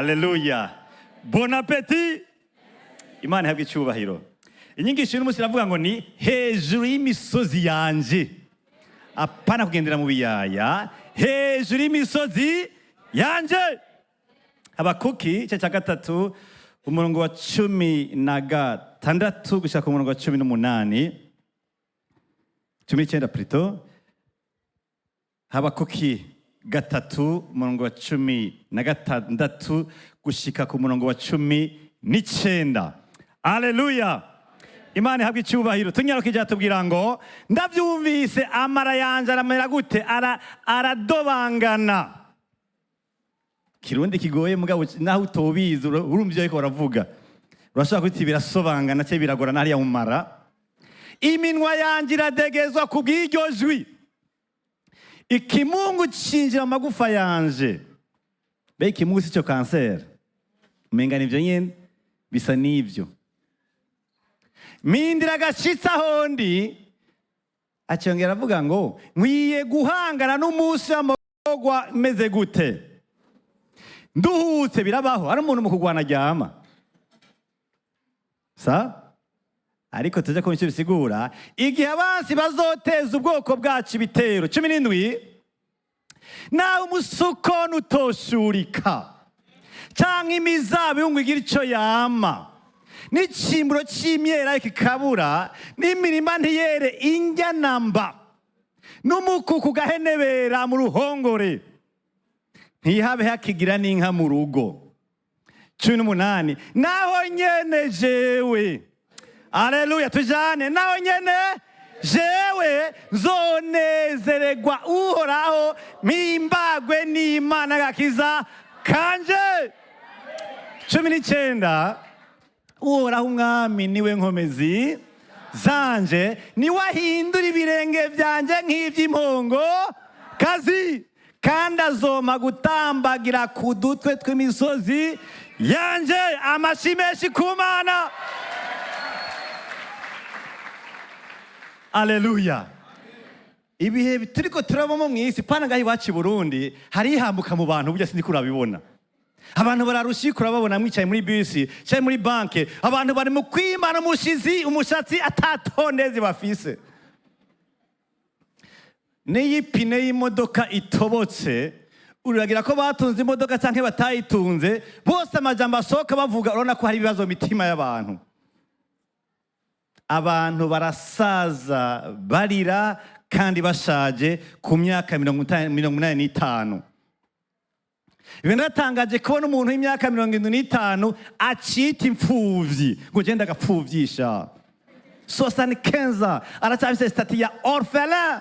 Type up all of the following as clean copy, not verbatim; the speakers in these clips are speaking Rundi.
Aleluya, bon appétit. Imana ihabwe icyubahiro. Inyigisho y'umunsi iravuga ngo ni hejuru y'imisozi yanje, apana kugendera mu biyaya, hejuru y'imisozi yanje. Habakuki igice cya 3, umurongo wa 16 gushaka ku murongo wa 18, 19 plutôt. Habakuki 3, umurongo wa 16 gushika ku murongo wa 19. Aleluya, Imana ihabwa icyubahiro. Tunyaruka, tubwira ngo ndabyumvise, amara yanjye aramera gute? Aradobangana. Kirundi kigoye, mugabo naho utobizi urumva ibyo ariko baravuga, urashobora kuti birasobangana cyangwa biragorana hariya mu mara. Iminwa yanjye iradegezwa ku bw'iryo jwi, ikimungu cinjira mu magufa yanje. Mbega ikimungu si cyo kanseri? Umenga nivyo nyene, bisa n'ivyo. Mpindira agashitsi aho ndi. Acongera avuga ngo nkwiye guhangana n'umunsi w'amagorwa meze gute? Nduhutse. Birabaho, hari umuntu mu kugwana aryama sa, ariko tujya kubona icyo bisigura igihe abansi bazoteza ubwoko bwacu ibitero. 17: nawe umusukoni utoshurika, cyangwa imizabibu ngo igire icyo yama, n'icimburo c'imyelayo kikabura, n'imirima ntiyere indya namba, n'umukuku ugahenebera mu ruhongore, ntihabe hakigira n'inka mu rugo. 18: naho nyene jewe, aleluya, tujane, naho nyene jewe nzonezererwa Uhoraho, mpimbagwe n'Imana gakiza kanje. 19: Uhoraho Umwami niwe nkomezi zanje, niwe ahindura ibirenge byanje nk'iby'impongo kazi, kandi azoma gutambagira ku dutwe tw'imisozi yanje. Amashi menshi ku Mana. Aleluya. Ibihe turiko turabamo mu isi, pana ngaho iwacu i Burundi, harihambuka mu bantu. Burya sindiko urabibona, abantu bararusha, urababona mwicaye muri bisi cyangwa muri banke, abantu bari mu kwimana umushizi umushatsi atatonezi bafise. N'iyo ipine y'imodoka itobotse, uragira ko batunze imodoka cyangwa batayitunze, bose amajambo asohoka bavuga, urabona ko hari ibibazo mu mitima y'abantu. Abantu barasaza barira kandi bashaje ku myaka 85. Biratangaje kubona umuntu w'imyaka 75 acita imfuvyi, ngo genda agapfuvyisha. 75 aracyafise statut ya orphelin,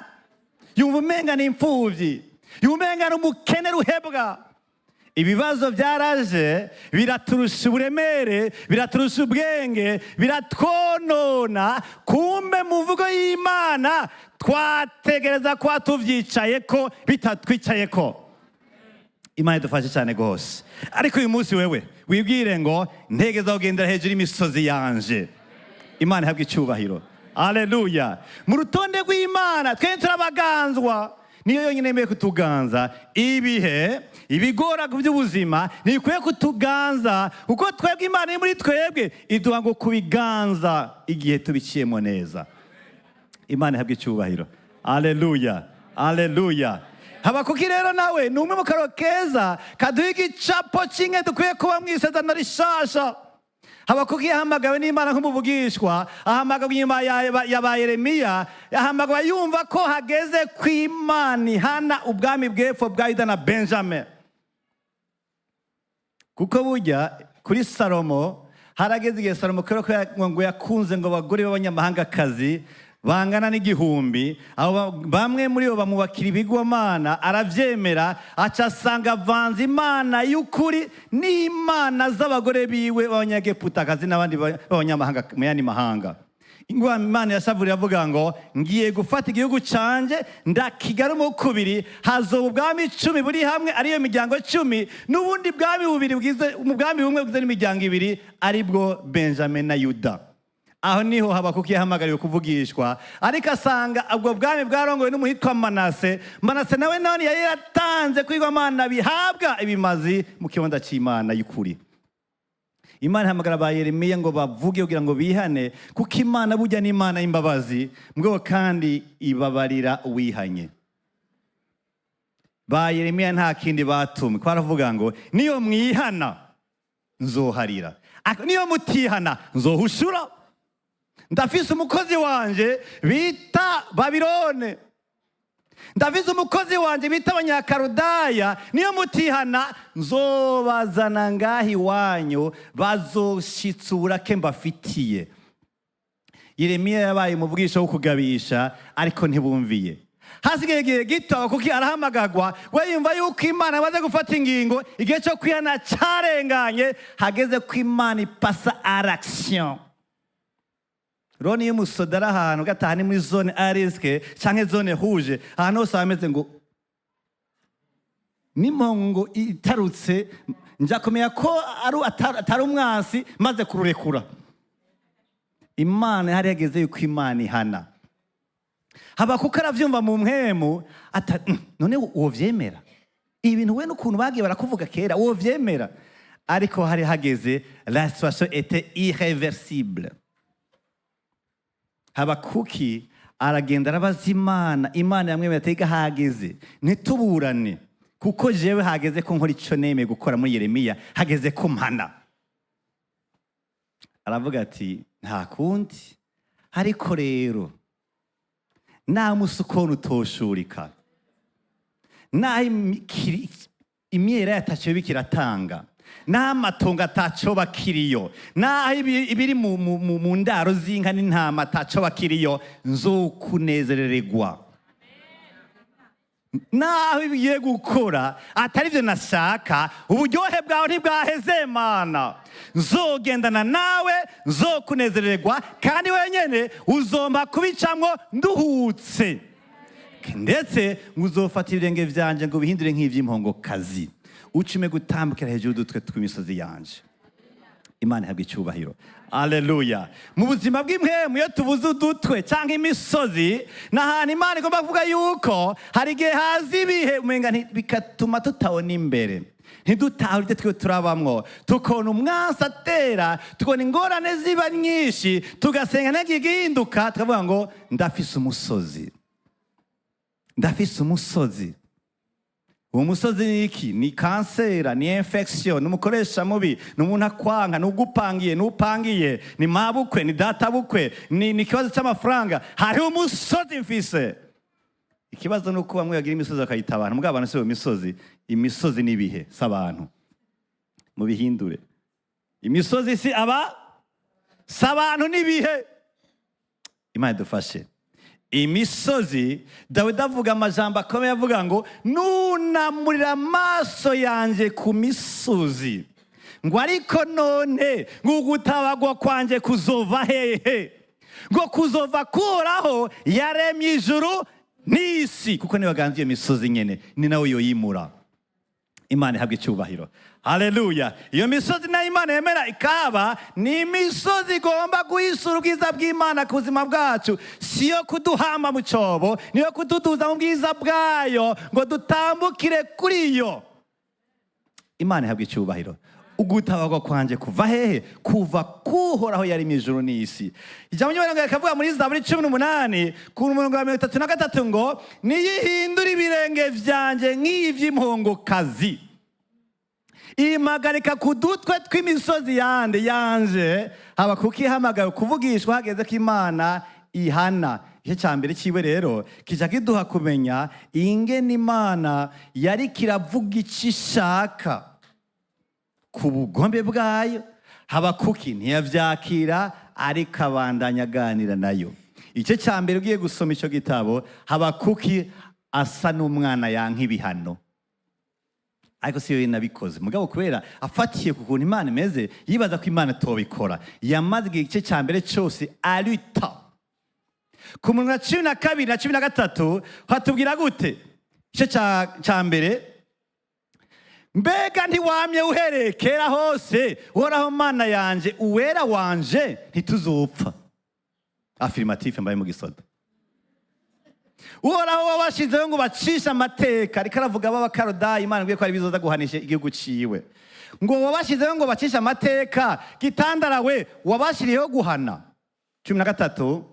yumva umenga ni imfuvyi, yumva umenga ni umukene ruhebwa. Ibibazo byaraje biraturusha uburemere, biraturusha ubwenge, biratwonona. Kumbe mu mvugo y'Imana twategereza kuba tuvyicaye ko bitatwicaye ko. Imana idufashe cyane rwose. Ariko uyu munsi wewe wibwire ngo ntegeza kugendera hejuru y'imisozi yanje. Imana ihabwe icyubahiro. Aleluya. Mu rutonde rw'Imana twe turabaganzwa, niyo yonyine yemeye kutuganza. Ibihe ibigora by'ubuzima ntibikwiye kutuganza, kuko twebwe Imana iri muri twebwe iduha ngo kubiganza igihe tubiciyemo neza. Imana ihabwe icyubahiro. Aleluya, aleluya. Habakuki rero nawe ni umwe mu karo keza kaduha igicapo kimwe dukwiye kuba mu isezerano rishasha. Habakuki yahamagawe n'Imana nk'umuvugishwa, ahamagawe inyuma ya ba Yeremiya, yahamagawe yumva ko hageze ku Imana ihana ubwami bw'epfo bwa Yuda na Benjamin, kuko burya kuri Salomo harageze igihe Salomo, kubera ko ngo yakunze ngo abagore b'abanyamahangakazi bangana n'igihumbi, abo bamwe muri bo bamubakira ibigwamana, aravyemera, aca asanga avanze Imana y'ukuri n'imana z'abagore biwe b'abanyageputakazi n'abandi b'abanyamahanga mu yandi mahanga. Imana yashavuriye, avuga ngo ngiye gufata igihugu canje ndakigaramo kubiri, hazoba ubwami 10 buri hamwe, ariyo miryango 10, n'ubundi bwami bubiri bwize mu bwami bumwe bugizwe n'imiryango ibiri, aribwo Benjamin na Yuda. Aho niho Habakuki yahamagariwe kuvugishwa, ariko asanga ubwo bwami bwarongowe n'umuhitwa Manase. Manase nawe none yari yaratanze kwigwamana bihabwa ibimazi mu kibanza c'Imana y'ukuri. Imana ihamagara ba Yeremiya ngo bavuge kugira ngo bihane, kuko Imana burya ni Imana y'imbabazi, mugabo kandi ibabarira uwihanye. Ba Yeremiya nta kindi batumwe, kwaravuga ngo: "Niyo mwihana nzoharira, niyo mutihana nzohushura. Ndafise umukozi wanje bita Babilone, ndafise umukozi wanje bita Abanyakarudaya. Niyo mutihana nzobazana ngaha iwanyu, bazoshitsa uburake mbafitiye." Yeremiya yabaye umuvugisha wo kugabisha, ariko ntibumviye. Hasigaye igihe gito kuko arahamagagwa, we yumva yuko Imana imaze gufata ingingo, igihe cyo kwihana cyarenganye, hageze ko Imana ipassa à l'action. Rero niyo umusoda ari ahantu gataha, ni muri zone à risque canke zone rouge, ahantu hose hameze ngo n'impongo itarutse, nja kumenya ko atari umwansi maze kururekura. Imana hari hageze yuko Imana ihana. Habakuka aravyumva mu mpwemu ata: None wovyemera ibintu we n'ukuntu bagiye barakuvuga kera, wovyemera?" Ariko hari hageze, la situation était irréversible. Habakuki aragenda arabaza Imana. Imana yamwemera ati: "Hageze, ntituburane, kuko jewe hageze ko nkora ico nemeye gukora muri Yeremiya, hageze ko mpana." Aravuga ati: "Nta kundi, ariko rero namusi ukuntu utoshurika, naho imyera yataco bikiratanga, naho amatongo ataco bakiriyo, naho ibiri mu ndaro z'inka n'intama ataco bakiriyo, nzokunezerererwa. Naho ibigiye gukora atari byo nashaka, uburyohe bwawe ntibwaheze. Mana, nzogendana nawe, nzokunezererwa, kandi wenyine uzomba kubicamwo nduhutse, ndetse ngo uzofata ibirenge vyanje ngo bihindure nk'ivy'impongokazi, ucime gutambukira hejuru y'udutwe tw'imisozi yanje." Imana ihabwa icyubahiro, aleluya. Mu buzima bw'impwemu, iyo tubuze udutwe cyangwa imisozi, ni ahantu Imana igomba kuvuga yuko hari igihe haza ibihe umenga bigatuma tutabona imbere, ntidutahure ibyo twe turabamwo, tukabona umwansi atera, tukabona ingorane ziba nyinshi, tugasenga ntagiye gihinduka, tukavuga ngo: "Ndafise umusozi, ndafise umusozi." Uwo musozi ni iki? Ni kansera, ni infection, ni umukoresha mubi, ni umuntu akwanga, ni ugupangiye, ni upangiye, ni mabukwe, ni databukwe, ni ikibazo cy'amafaranga. Hariho umusozi mfise. Ikibazo ni uko bamwe bagira imisozi bakayita abantu. Mugabo abantu si iyo misozi. Imisozi ni ibihe, si abantu. Mubihindure: imisozi si aba, si abantu, n'ibihe. Imana idufashe. Imisozi, Dawidi avuga amajambo akomeye, avuga ngo: "Nunamurira amaso yanjye ku misozi," ngo: "ariko none ngo ugutabagwa kwanjye kuzova hehe?" Ngo kuzova kuraho yaremye ijuru n'isi, kuko niwe waganze iyo misozi nyene, ni nawe yoyimura. Imana ihabwa icyubahiro, haleluya. Iyo misozi nayo Imana yemera ikaba ni imisozi igomba guhisura ubwiza bw'Imana ku buzima bwacu, si yo kuduhamba mu cyobo, niyo kududuza mu bwiza bwayo ngo dutambukire kuri yo. Imana ihabwa icyubahiro. Ugutabarwa kwanje kuva hehe? Kuva kuhoraho yaremye ijuru n'isi. Ijambo ry'Imana rikavuga muri Zaburi 18 ku murongo wa 33 ngo: "Niyihindura ibirenge vyanje nk'ivy'impongokazi, impagarika ku dutwe tw'imisozi yande yanje." Haba kuko ihamagawe kuvugishwa, hageze ko Imana ihana. Igice cya mbere ciwe rero kija kiduha kumenya ingene Imana yari kiravuga ico ishaka ku bugombe bwayo. Habakuki ntiyavyakira, ariko abandanya aganira nayo. Igice cya mbere, ugiye gusoma icyo gitabo, Habakuki asa n'umwana yanka ibihano, ariko si yo nabikoze. Mugabo kubera afatiye ku kuntu Imana imeze, yibaza ko Imana itobikora. Yamaze igice cya mbere cyose arita. Ku murongo wa 12 na 13 hatubwira gute? Igice cya mbere: "Mbega ntiwamye uhereye kera hose, Uhoraho Mana yanje, Uwera wanje, ntituzopfa?" Affirmatif mbaye mu gisoda. Uhoraho wabashizeho ngo bacishe amateka. Ariko aravuga b'Abakarudayi, Imana ibwiye ko ari bizoza guhanisha igihugu ciwe, ngo wabashizeho ngo bacishe amateka. Gitandara we, wabashiriyeho guhana. 13: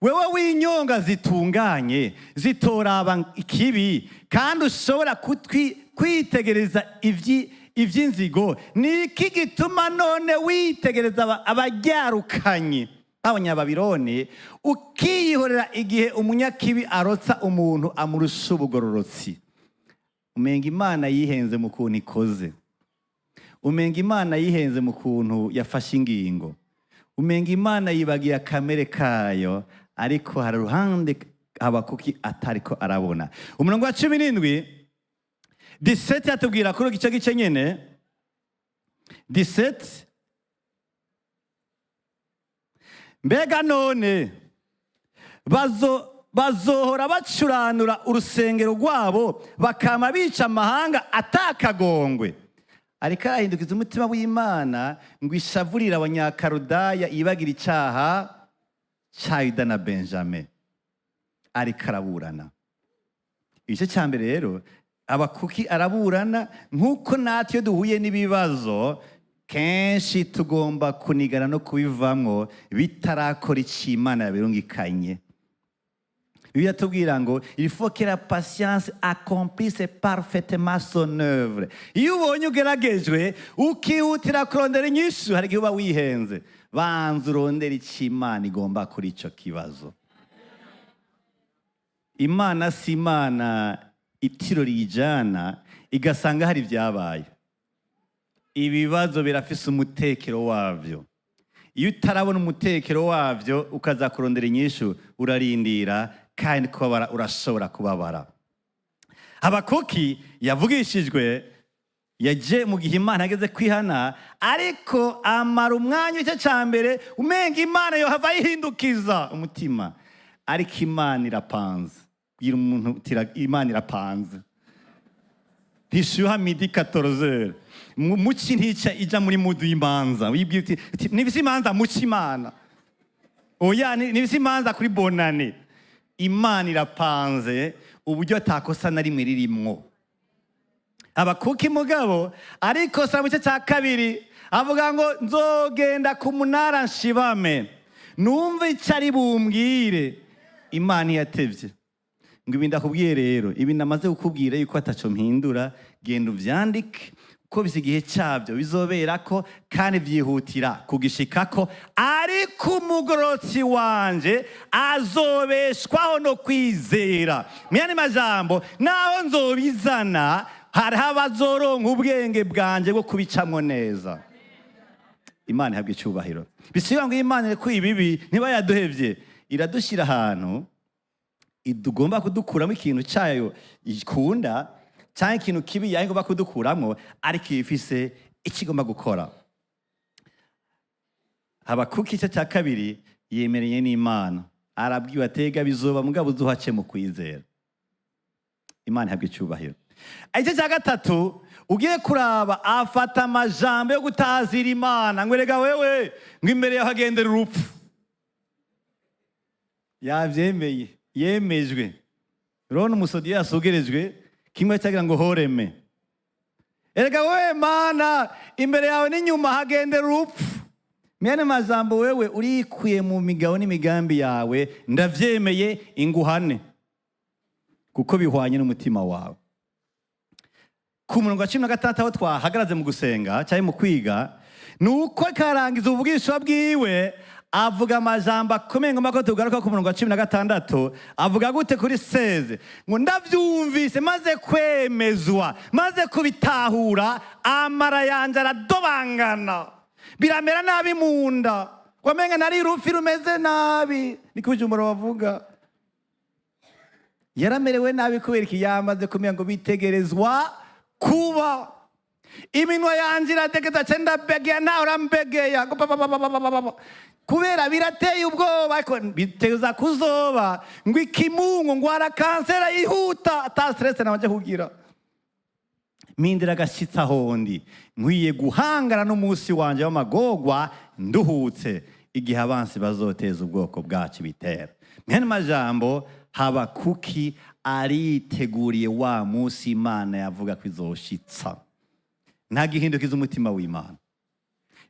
wewe w'inyonga zitunganye zitoraba ikibi, kandi ushobora kwitegereza ivy'inzigo, ni iki gituma none witegereza abaryarukanyi b'Abanyababironi, ukiyihorera igihe umunyakibi arotsa umuntu amurusha ubugororotsi? Umenga Imana yihenze mu kuntu ikoze, umenga Imana yihenze mu kuntu yafashe ingingo, umenga Imana yibagiye akamere kayo. Ariko hari uruhande Habakuki atariko arabona. Umurongo wa 17, 17, yatubwira kuri gice gice nyene, 17: mbega none bazohora bacuranura urusengero rwabo, bakama bica amahanga atakagongwe? Ariko arahindukiza umutima w'Imana ngo ishavurire Abanyakarudaya, yibagira icyaha cya Yuda na Benjamin. Ariko araburana. Igice cya mbere rero, Habakuki araburana nk'uko natwe iyo duhuye n'ibibazo kenshi tugomba kunigana no kubivamwo bitarakora icyo Imana yabirungikanye. Bibiliya tubwira ngo il faut que la patience accomplisse parfaitement son œuvre. Iyo ubonye ugeragejwe ukihutira kurondera inyishu, hari igihe uba wihenze. Banza urondera icyo Imana igomba kuri icyo kibazo. Imana si Imana itiro riyijana igasanga hari ibyabaye. Ibibazo birafise umutekero wabyo. Iyo utarabona umutekero wabyo ukaza kurondera inyishu, urarindira kandi kubabara urashobora kubabara. Habakuki yavugishijwe, yaje mu gihe Imana ageze kwihana, ariko amara umwanya igice cya mbere umenga Imana yohava yihindukiza umutima. Ariko Imana irapanze. Bwira umuntu uti: "Imana irapanze, ntishyuha midi 14h muci, ntica ija muri mood y'imanza." Wibwira uti: "Nibise imanza muci." Imana oya, nibise imanza kuri bonane. Imana irapanze uburyo atakosa na rimwe ririmwo. Habakuki mugabo ariko sa mu gice cya kabiri avuga ngo: "Nzogenda ku munara nshibame, numve icyo ari bumbwire." Imana iyatevye ngo: "Ibi ndakubwiye rero, ibi namaze kukubwira yuko ataco mpindura, genda uvyandike kuko bisa igihe cyabyo bizoberako kandi vyihutira kugishikako. Ariko umugorotsi wanje azobeshwaho no kwizera." Mu yandi majambo, naho nzobizana, hariho abazoronka ubwenge bwanje bwo kubicamwo neza. Imana ihabwa icyubahiro. Bisiba ngo Imana irekuye ibibi, ntiba yaduhevye, iradushyira ahantu tugomba kudukuramo ikintu cyayo ikunda cyangwa ikintu kibi yayo igomba kudukuramo, ariko iba ifise icyo igomba gukora. Habakuki igice cya kabiri yemereye n'Imana, arabwiwe atega bizoba, mugabo uzuhace mu kwizera. Imana ihabwa icyubahiro. Igice cya gatatu ugiye kuraba, afata amajambo yo gutazira Imana ngo: "Erega wewe," ngo, "imbere yawe hagendera urupfu." Yavyemeye, yemejwe. Urabona umusodi iyo yasugerejwe kimwe cyagira ngo horeme: "Erega wewe Mana, imbere yawe n'inyuma hagendera urupfu." Mwene majambo, wewe urikuye mu migabo n'imigambi yawe, ndavyemeye, inguhane kuko bihwanye n'umutima wawe. Ku murongo wa 16 aho twahagaraze mu gusenga cyangwa mu kwiga, ni uko karangiza ububwishwa bwiwe, avuga amajambo akomeye ngomba ko tugaruka ku murongo wa 16. Avuga gute kuri 16? Ngo: "Ndavyumvise, maze kwemezwa, maze kubitahura, amara yanje aradobangana, biramera nabi mu nda, wamenga nari urufi rumeze nabi." Niko Bujumbura bavuga. Yaramerewe nabi kubera iki? Yamaze kumenya ngo bitegerezwa kuba. "Iminwa yanje iradegeza, ca ndabegeya, nawe urambegeya ngo pa, pa, pa, pa, pa, pa, pa, pa." Kubera birateye ubwoba, ariko biteza kuzoba. Ngo ikimungu ngo ara kansera yihuta ata stress nabanje kugira, mpindira agashyitsi ahondi, nkwiye guhangana n'umunsi wanje w'amagorwa nduhutse. Igihe abansi bazoteza ubwoko bwacu ibitero. Mwene majambo, Habakuki ariteguriye wa munsi Imana yavuga ko izoshitsa. Ntagihindukiza umutima w'Imana,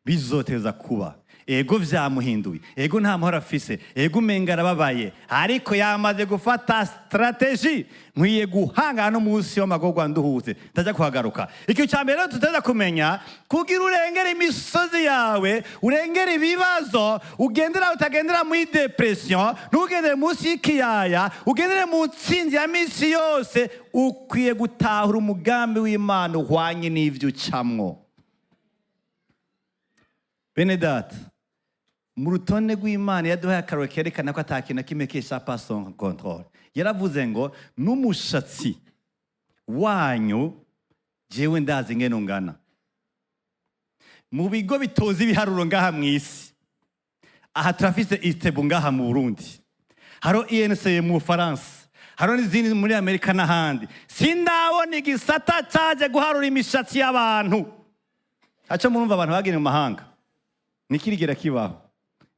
bizoteza kuba. Ego vyamuhinduye, ego nta mahoro afise, ego umenga arababaye, ariko yamaze gufata stratégie: nkwiye guhangana n'umunsi w'amagorwa nduhutse. Ndajya kuhagaruka. Ikintu cya mbere rero tuteza kumenya, kugira urengere imisozi yawe, urengere ibibazo, ugendera utagendera muri dépression, ntugendere munsi y'ikiyaya, ugendere mu ntsinzi ya minsi yose, ukwiye gutahura umugambi w'Imana uhwanye n'ivyo ucamwo. Bene data, mu rutonde rw'Imana yaduhaye akaroro kerekana ko ata kintu na kimwe qui échappe à son contrôle. Yaravuze ngo n'umushatsi wanyu jewe ndazi ingene ungana. Mu bigo bitoza ibiharuro ngaha mu isi, aha turafise ISTEEBU ngaha mu Burundi, hariho INSEE mu Bufaransa, hariho n'izindi muri Amerika n'ahandi. Sindabona igisata caje guharura imishatsi y'abantu. Aco murumva abantu bagenda mu mahanga nikirigera kibaho,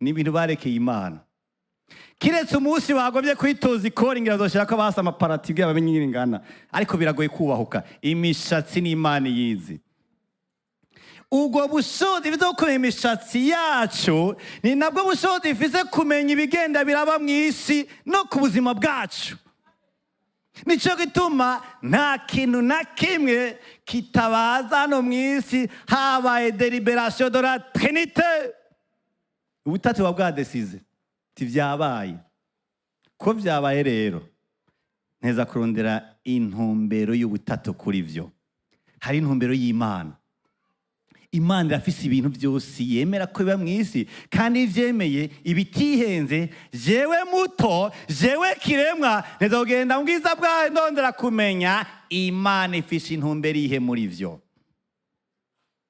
ni ibintu barekeye Imana. Kiretse umunsi bagomye kwitoza ikori, ngira bazoshira ko basa amaparati kugira bamenye ingene ingana, ariko biragoye kubahuka. Imishatsi n'Imana yizi. Ubwo bushobozi bwo kumenya imishatsi yacu ni nabwo bushobozi bifise kumenya ibigenda biraba mu isi no ku buzima bwacu. Nicyo gituma nta kintu na kimwe kitabaza hano mu isi habaye délibération de la Trinité. Ubutatu buba bwadesize tivyabaye. Ko vyabaye rero, nteza kurondera intumbero y'ubutatu kuri vyo. Hari intumbero y'Imana. Imana irafise ibintu byose yemera ko biba mu isi, kandi iyo ivyemeye ibitihenze. Jewe muto, jewe kiremwa, nteza kugenda mu bwiza bwayo, ndondera kumenya Imana ifise intumbero ihe muri vyo.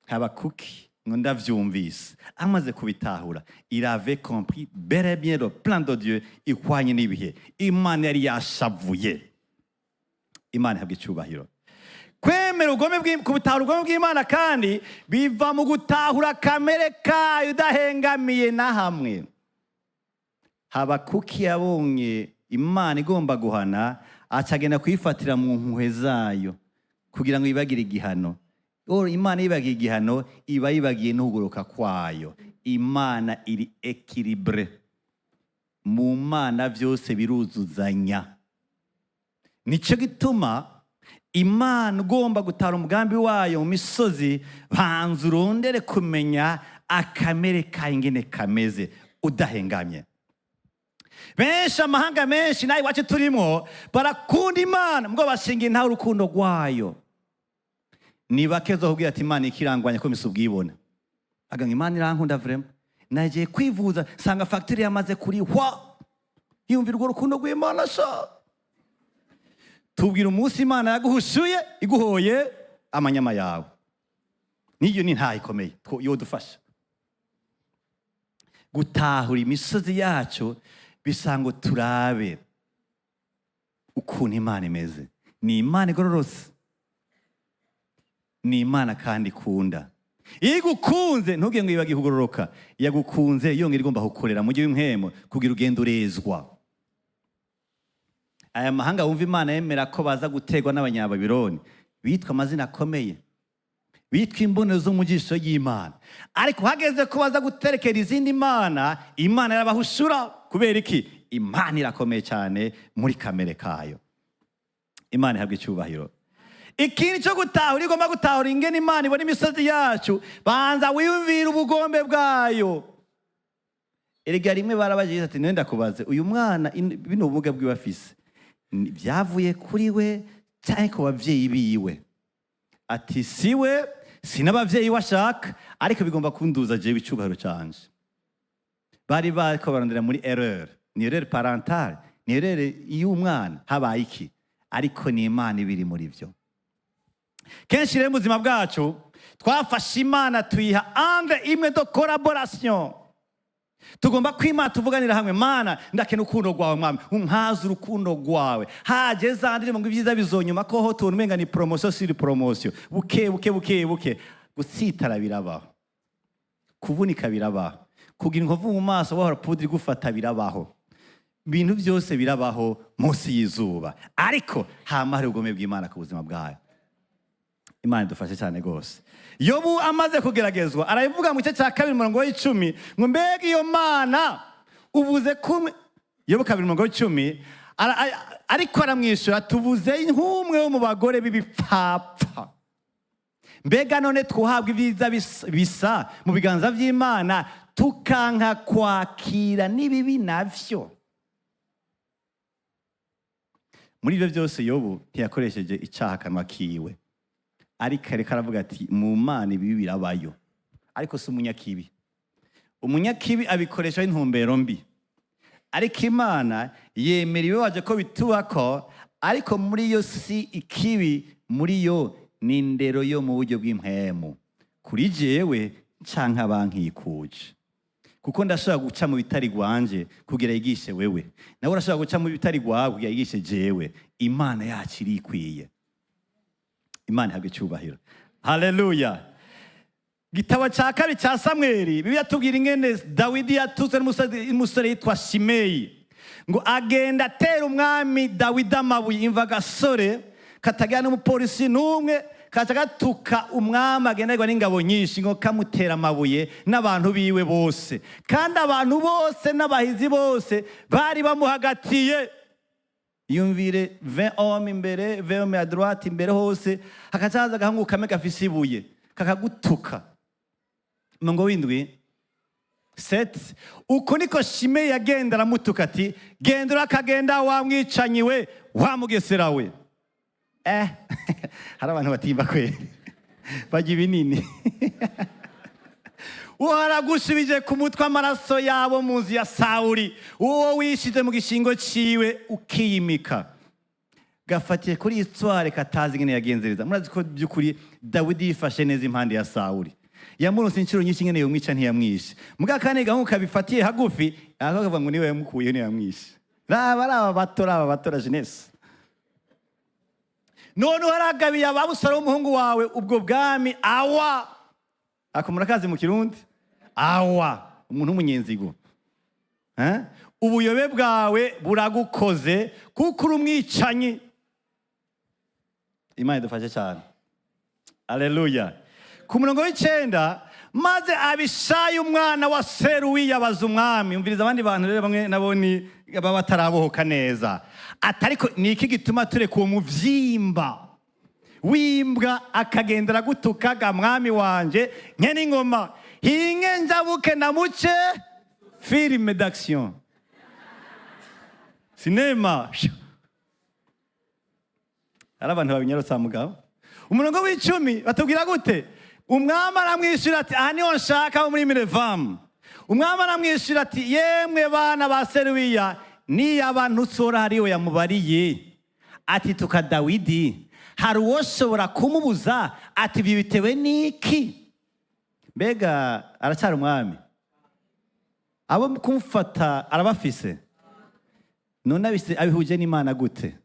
Habakuki ngo ndavyumvise. Amaze kubitahura, il avait compris bel et bien le plan de Dieu ihwanye n'ibihe. Imana yari yashavuye. Imana ihabwa icyubahiro. Kwemera ubugome, kubutahura ubugome bw'Imana kandi biva mu gutahura kamere kayo udahengamiye na hamwe. Habakuki yabonye Imana igomba guhana, acagenda kuyifatira mu mpuhwe zayo kugira ngo yibagire igihano. Or, Imana yibagiye igihano, iba yibagiye n'ukugoroka kwayo. Imana iri équilibrée. Mu Mana byose biruzuzanya. Nicyo gituma Imana ugomba gutara umugambi wayo mu misozi, banza urondere kumenya akamere kayo ingene kameze udahengamye. Benshi, amahanga menshi nawe iwacu turimo, barakunda Imana mbwo bashinga intahe urukundo rwayo. Ni bake zo kubwira ati Imana ikirangwanya ko misa ubwibone aganga. Imana irankunda vraiment, nagiye kwivuza nsanga fagitire yamaze kurihwa. Yumvira urwo rukundo rw'Imana sha. Tubwira umunsi Imana yaguhushuye iguhoye amanyama yawe. Niyo ni ntayo ikomeye yodufasha gutahura imisozi yacu. Bisa ngo turabe ukuntu Imana imeze. Ni Imana igororotse, ni Imana kandi ikunda. Iyo igukunze, ntugire ngo yibagiwe kugororoka. Yagukunze yongera igomba kukorera mu gihe w'impwemo kugira ugende urezwa. Aya mahanga wumva Imana yemera ko baza guterwa n'Abanyababironi, bitwa amazina akomeye, bitwa imbonero zo mu jisho y'Imana, ariko hageze ko baza guterekera izindi mana, Imana yarabahushura. Kubera iki? Imana irakomeye cyane muri kamere kayo. Imana ihabwa icyubahiro. Ikindi cyo gutahura, igomba gutahura ingene Imana ibona imisozi yacu, banza wiyumvire ubugombe bwayo. Erega rimwe barabajije ati: "Nenda kubaze uyu mwana, bino bumuga bwiwe afise byavuye kuri we cyangwa ku babyeyi biwe?" Ati: "Si we, si n'ababyeyi we ashaka, ariko bigomba kunduza jewe icyubahiro canje." Bari bariko barondera muri erreur. Ni erreur parentale, ni erreur y'umwana, habaye iki? Ariko ni Imana ibiri muri byo. Kenshi rero mu buzima bwacu twafashe Imana tuyiha angle imwe de collaboration. Tugomba kwimana tuvuganira hamwe: "Mana, ndakena urukundo rwawe, mwami, unkaze urukundo rwawe." Haje za ndirimbo ngo ibyiza bizonyuma ko ho tubona umenga ni promotion sur promotion, buke buke buke buke. Gutsitara birabaho, kuvunika birabaho. Kugira inkovu mu maso wahora poudre igufata birabaho. Ibintu byose birabaho munsi y'izuba, ariko hama hari ubugome bw'Imana ku buzima bwayo. Imana idufashe cyane rwose. Yobu amaze kugeragezwa arabivuga mu gice cya 2, umurongo w'10, ngo mbega iyo Mana uvuze kumwe. Yobu 2, umurongo w'10, ariko aramwishyura: "Tuvuze nk'umwe wo mu bagore b'ibipfapfa. Mbega none twuhabwa ibyiza bisa mu biganza by'Imana, tukanka kwakira n'ibibi navyo?" Muri ibyo byose Yobu ntiyakoresheje icyaha akanwa kiwe, ariko ariko aravuga ati mu Mana ibibi birabayo, ariko si umunyakibi. Umunyakibi abikoresha intumbero mbi, ariko Imana yemera ibibabaje ko bitubako, ariko muri yo si ikibi, muri yo ni indero yo mu buryo bw'impwemu kuri jewe canke abankikuje, kuko ndashobora guca mu bitari rwanje kugira yigishe wewe, nawe urashobora guca mu bitari rwawe kugira yigishe jewe. Imana yacu irikwiye, Imana ihabwa icyubahiro. Haleluya! Gitabo cya kabiri cya Samweli, Bibiliya tubwira ingene Dawidi yatutse n'umusore yitwa Shimeyi, ngo agenda atera umwami Dawidi amabuye. Imva agasore katagira n'umupolisi n'umwe kaca gatuka umwami agenderwa n'ingabo nyinshi, ngo kamutera amabuye n'abantu biwe bose, kandi abantu bose n'abahizi bose bari bamuhagatiye. Yumvire 20 hommes imbere, 20 hommes à droite, imbere hose hakaca haza agahungu kamwe gafise ibuye kakagutuka. Umurongo w'7: "Uko niko Shimeyi yagenda aramutuka ati: 'Genda urakagenda wa mwicanyi we, wa mugesera we.'" Hari abantu batimba kweri, bajya ibinini. "Uhoragushubije ku mutwe amaraso yabo mu nzu ya Sawuli, uwo wishize mu gishingo ciwe ukiyimika." Gafatiye kuri histoire katazi ingene yagenzereza. Murazi ko by'ukuri Dawidi yifashe neza impande ya Sawuli, yamuronse inshuro nyinshi ingene yomwica, ntiyamwishe. Muga kandi gahungu kabifatiye hagufi ako kavuga ngo niwe yamukuye, ntiyamwishe. Raba, raba bato, raba bato, la jeunesse. "None uharagabiye ababusara w'umuhungu wawe ubwo bwami." Awa ako murakazi mu Kirundi, awa umuntu w'umunyenzigo. Eh? "Ubuyobe bwawe buragukoze kuko uri umwicanyi." Imana idufashe cyane. Aleluya! Ku murongo w'9: "Maze Abishayi umwana wa Seruwi yabaza umwami." Umviriza abandi bantu rero, bamwe nabo ni baba batarabohoka neza, ati: "Ariko ni iki gituma tureka uwo muvyimba w'imbwa akagendera gutukaga mwami wanje nkene ingoma? Hinge njabuke namuce." Film d'action, cinéma. Hari abantu babinyarutsa mugabo. Umurongo w'10 batubwira gute? Umwami aramwishyura ati: "Aha niho nshaka wo muri mirevamu." Umwami aramwishyura ati: "Yemwe bana ba Seruwiya, niyaba ntutsora hariwe yamubariye ati: 'Tuka Dawidi,' hari uwoshobora kumubuza ati: 'Ibi bitewe n'iki?'" Mbega aracyari umwami? Abo kumufata arabafise. None abihuje n'Imana gute?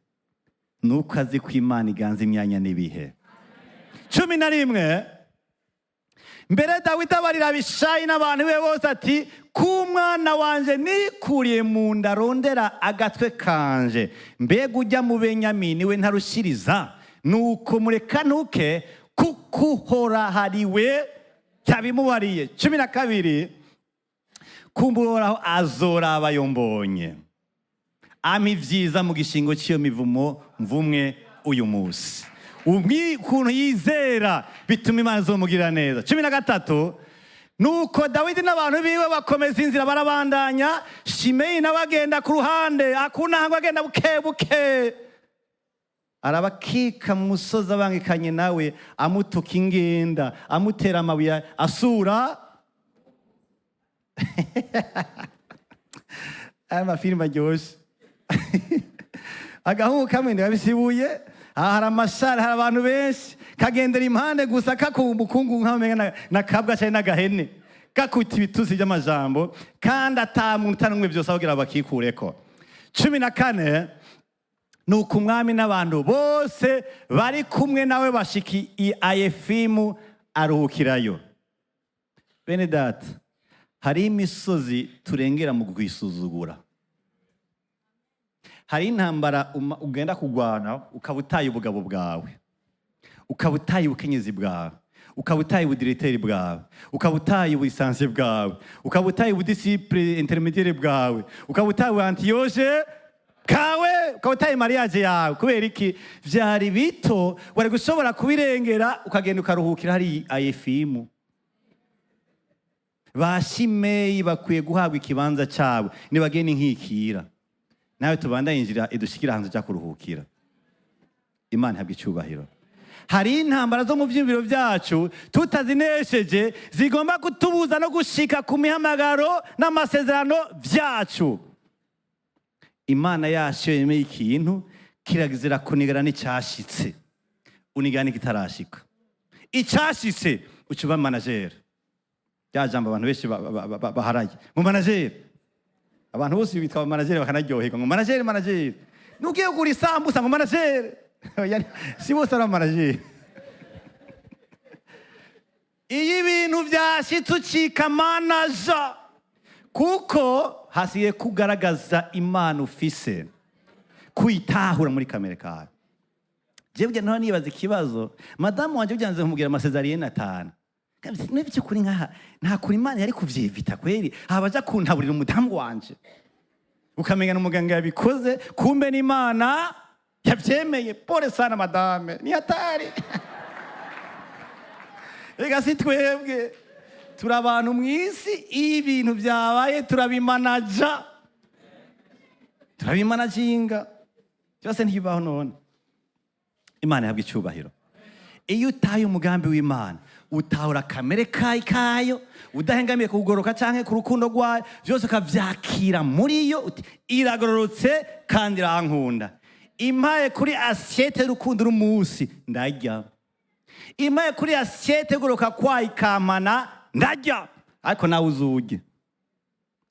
Nuko azi ko Imana iganza imyanya n'ibihe. 11: "Mbere Dawidi abarira Abishayi n'abantu be bose ati: 'Ku mwana wanje nikuriye mu nda arondera agatwe kanje, mbega ujya mu Benyamini we ntarushiriza? Nuko mureka ntuke, kuko Uhora hariwe yabimubariye.'" 12: "Kumva Uhoraho azoraba ayo mbonye, ampa ibyiza mu gishingo cy'iyo mivumo mvumwe uyu munsi." Ukuntu yizera bituma Imana izomugirira neza. 13: "Nuko Dawidi n'abantu biwe bakomeza inzira, barabandanya. Shimeyi nawe agenda ku ruhande akunangwa, agenda buke buke, arabakika mu musozi abangikanye nawe, amutuka ingenda, amutera amabuye, asura." Aya mafilime aryoshye. Agahungu kamwe ntibabisibuye. Aha hari amashari, hari abantu benshi, kagendera impande gusa, kakumva ukungu nk'amenga na kabwa cyangwa n'agahene, gakubita ibitusi by'amajambo, kandi ata muntu utanumwe byose aho bakikureko. 14: "Nuko umwami n'abantu bose bari kumwe nawe bashika i Ayefimu, aruhukirayo." Bene data, Hari imisozi turengera mu kwisuzugura. Hari intambara ugenda kugwana ukaba utaye ubugabo bwawe, ukaba utaye ubukenyezi bwawe, ukaba utaye ubudirecteur bwawe, ukaba utaye ubulicencié bwawe, ukaba utaye ubudisciple intermédiaire bwawe, ukaba utaye antioche kawe, ukaba utaye mariage yawe. Kubera iki? Vyari bito, wari gushobora kubirengera ukagenda ukaruhukira. Hari ayefimu ba Shimeyi bakwiye guhabwa ikibanza cyabo, nibagenda inkikira nawe tubandanye inzira idushikira ahantu tujya kuruhukira. Imana ihabwa icyubahiro. Hari intambara zo mu byiyumviro byacu tutazinesheje zigomba kutubuza no gushika ku mihamagaro n'amasezerano byacu. Imana yacu iyo yemeye ikintu, kirazira kunigana n'icyashitse, unigana n'ikitarashika. Icyashitse uca uba manager. Rya jambo abantu benshi baharaye mu manager, abantu bose bitwa manager bakanaryoherwa ngo manager, manager, nugiye kugura isambusa ngo manager. Oya, si bose ari manager. Iyo ibintu byashitse ucika manager, kuko hasigaye kugaragaza Imana ufise, kuyitahura muri kamere kawe. Jewe burya ntora nibaza ikibazo madamu wanje, burya nze kumubwira amacésarienne 5. N'by'ukuri nkaha nta kuri Imana yari kuvyevita kweri, haba aja kuntaburira umudamu wanje, ukamenya umuganga yabikoze, kumbe n'Imana yavyemeye. Pole sana madame, ni hatari. Rega si twebwe turi abantu mu isi, iyo ibintu byabaye turabimanaja, turabimanaginga byose, ntibibaho. None Imana ihabwa icyubahiro. Iyo utaye umugambi w'Imana, utahura kamere kayo kayo, udahengamiye kugoroka cyangwa ku rukundo rwayo, byose ukavyakira muri yo, uti iragororotse kandi irankunda. Impaye kuri assiette y'urukundo n'umunsi ndarya, impaye kuri assiette y'ugoroka kwayo ikampana ndarya, ariko nawe uzurye.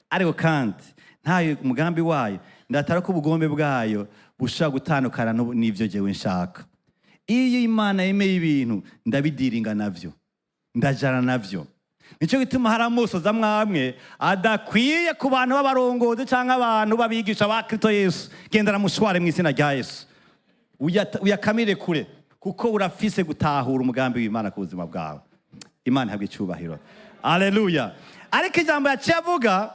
Ariko kandi ntayo umugambi wayo, ndatara ko ubugombe bwayo bushobora gutandukana n'ivyo jewe nshaka. Iyo Imana yemeye ibintu, ndabidiringa navyo, ndajana navyo. Nicyo gituma hari amusozi amwe amwe adakwiye ku bantu b'abarongozi cyangwa abantu b'abigisha ba Kristo Yesu. Genda namushware mu izina rya Yesu. Uyakamire kure, kuko urafise gutahura umugambi w'Imana ku buzima bwawe. Imana ihabwa icyubahiro, aleluya. Ariko ijambo yaciye avuga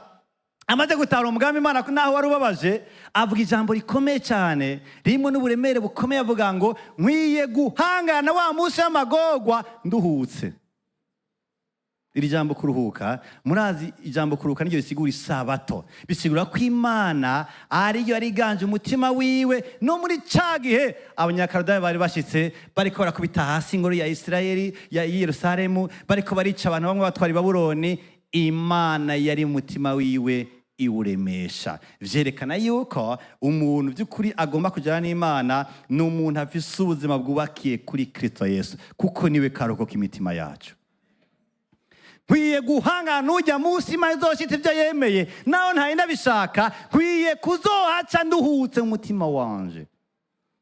amaze gutahura umugambi Imana, naho wari ubabaje, avuga ijambo rikomeye cyane ririmo n'uburemere bukomeye. Avuga ngo nkwiye guhangana wa munsi w'amagorwa nduhutse. Iri jambo kuruhuka, murazi ijambo kuruhuka niryo risigura isabato. Bisigura ko Imana ariyo yariganje umutima wiwe no muri ca gihe Abanyakarudayo bari bashitse, bariko barakubita hasi ingoro ya Isirayeli ya Yerusalemu, bariko barica abantu bamwe batwara i Babuloni. Imana yari mu mutima wiwe iwuremesha. Vyerekana yuko umuntu by'ukuri agomba kujyana n'Imana ni umuntu afise ubuzima bwubakiye kuri Kristo Yesu, kuko niwe karuhuko k'imitima yacu. Nkwiye guhangana n'ujya munsi Imana izoshitsa ibyo yemeye, naho ntari ndabishaka, nkwiye kuzohaca nduhutse mu mutima wanje.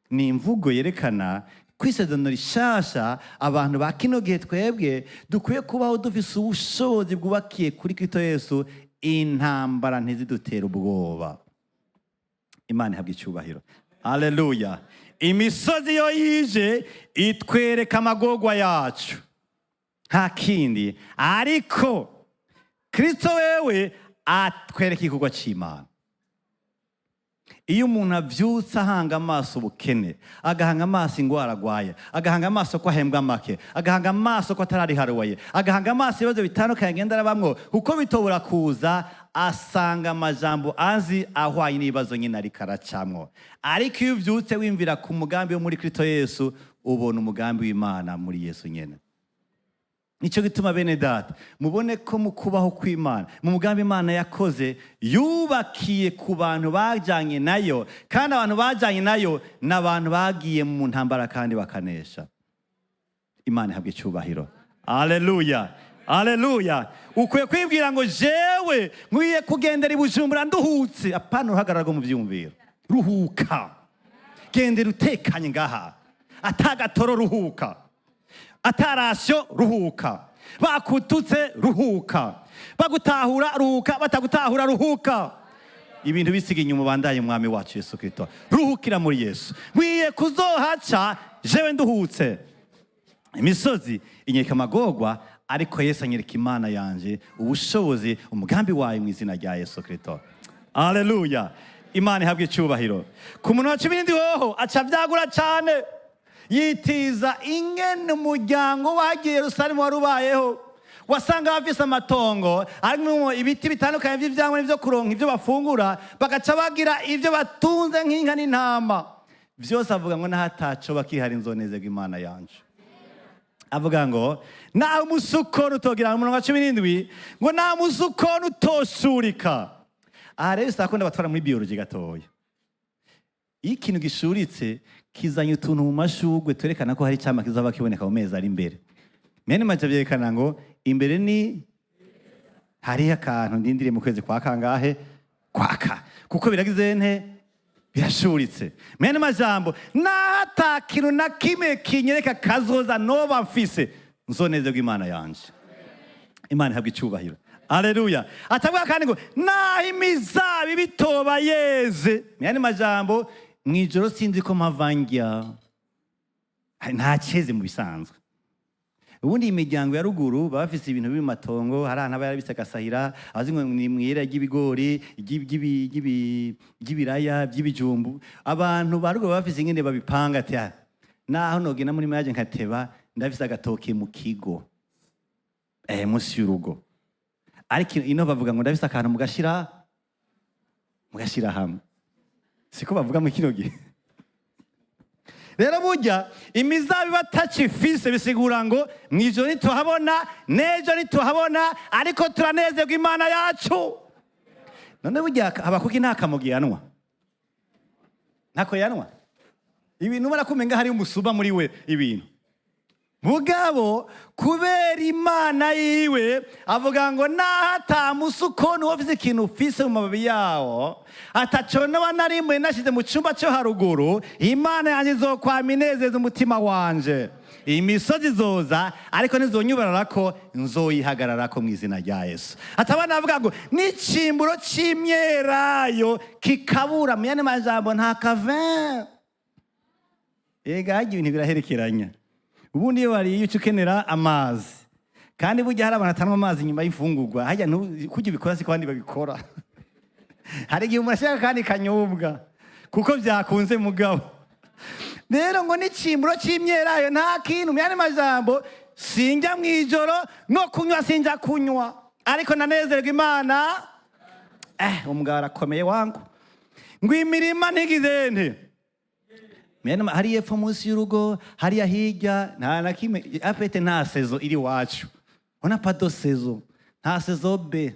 Ni imvugo yerekana ko isezerano rishasha, abantu ba kino gihe twebwe dukwiye kubaho dufise ubushobozi bwubakiye kuri Kristo Yesu, intambara ntizidutere ubwoba. Imana ihabwa icyubahiro, aleluya. Imisozi yo yije itwereka amagorwa yacu, nta kindi, ariko Kristo wewe atwereka igikorwa cy'Imana. Iyo umuntu abyutse ahanga amaso ubukene, agahanga amaso ingwara agwaye, agahanga amaso ko ahembwa make, agahanga amaso ko atarariharuwaye, agahanga amaso ibibazo bitandukanye agenda arabamwo, kuko bitobora kuza, asanga amajambo azi ahwanye n'ibibazo nyine ariko aracamwo. Ariko iyo ubyutse wimvira ku mugambi wo muri Kristo Yesu, ubona umugambi w'Imana muri Yesu nyine. Nicyo gituma bene data mubone ko mu kubaho kw'Imana, mu mugambi Imana yakoze, yubakiye ku bantu bajyanye nayo, kandi abantu bajyanye nayo ni abantu bagiye mu ntambara kandi bakanesha. Imana ihabwa icyubahiro, aleluya, aleluya. Ukwiye kwibwira ngo jewe nkwiye kugendera i Bujumbura nduhutse, apana uruhagarara rwo mu byumviro. Ruhuka, gendera utekanye ngaha, atagatoro ruhuka, atarasiyo ruhuka, bakututse ruhuka. Bagutahura ruhuka, batagutahura ruhuka. Ibintu bisiga inyuma, ubandaye Umwami wacu Yesu Kristo. Ruhukira muri Yesu. Nkwiye kuzohaca jewe nduhutse. Imisozi inyereka amagorwa, ariko Yesu anyereka Imana yanje, ubushobozi, umugambi wayo, mu izina rya Yesu Kristo. Aleluya, Imana ihabwa icyubahiro. Ku muntu wa 17 hoho aca vyagura cyane, yitiza ingene umuryango wagiye Yerusalemu wari ubayeho. Wasanga bafise amatongo arimwo ibiti bitandukanye vy'ivyamwa n'ivyo kuronka ivyo bafungura, bagaca bagira ivyo batunze nk'inka n'intama vyose. Avuga ngo n'ahataco bakihari, nzonezerwa Imana yanje. Avuga ngo nta musukoni utogira, mu murongo wa 17, ngo nta musukoni utoshurika. Aha rero bisaba ko batwara muri biologie gatoya. Iyo ikintu gishuritse, kizanye utuntu mu mashugwe twerekana ko hari icyama kizaba kiboneka mu mezi ari imbere. Mene maze byerekana ngo imbere ni hariho akantu ndindiriye mu kwezi kwa kangahe kwaka, kuko biragize nte? Birashuritse. Mene majambo, naho ata kintu na kimwe kinyereka kazoza noba mfise, nzonezerwa Imana yanje. Imana ihabwa icyubahiro. Aleluya. Atavuga kandi ngo naho imizabibu itoba yeze, mene majambo, mw'ijoro sinzi ko mpava njya, nta cyeze mu bisanzwe. Ubundi iyi miryango ya ruguru baba bafise ibintu biri mu matongo. Hari ahantu aba yarabise agasahira, abazi ngo ni mwera ry'ibigori, ry'ibiraya, by'ibijumbu. Abantu ba ruguru baba bafise ingene babipanga, ati: "Ah, naho nogenda muri mayaje nkateba, ndafise agatoke mu kigo, munsi y'urugo." Ariko ino bavuga ngo ndafise akantu mugashira hamwe. Siko bavuga mu kino gihe. Rero burya imizabibu atacifise, bisigura ngo mw'ijoro ntituhabona, n'ejo ntituhabona, ariko turanezerwa Imana yacu. None burya Habakuki nta kamogi yanwa, ntako yanwa. Ibintu ubona ko umenga hari umusuba muri we ibintu. Mugabo kubera Imana yiwe, avuga ngo naho atamusukoni uba ufise ikintu ufise mu mababi yawo, ataco noba narimwe nashize mu cyumba cyo haruguru, Imana yanjye izokwama inezeza umutima wanje. Imisozi izoza, ariko ntizonyubararako, nzoyihagararako mu izina rya Yesu. Atabana avuga ngo n'icimburo c'imyelayo kikabura, mu yandi majambo nta kavin. Ega harya ibintu biraherekeranya. Ubundi iyo wariye uca ukenera amazi, kandi burya hari abantu batanywa amazi nyuma y'imfungurwa. Harya kurya ubikora siko abandi babikora. Hari igihe umuntu ashaka kandi kanyobwa kuko byakunze. Mugabo rero ngo n'icimburo c'imyelayo nta kintu, mu yandi majambo sinjya mu ijoro no kunywa, sinjya kunywa, ariko nanezerwa Imana. Umugabo arakomeye wangu. Ngo imirima ntigize nte? Mene hariya epfo munsi y'urugo, hariya hirya, nta na kimwe afite. Nta saison iri iwacu, on n'a pas de saison, nta saison B,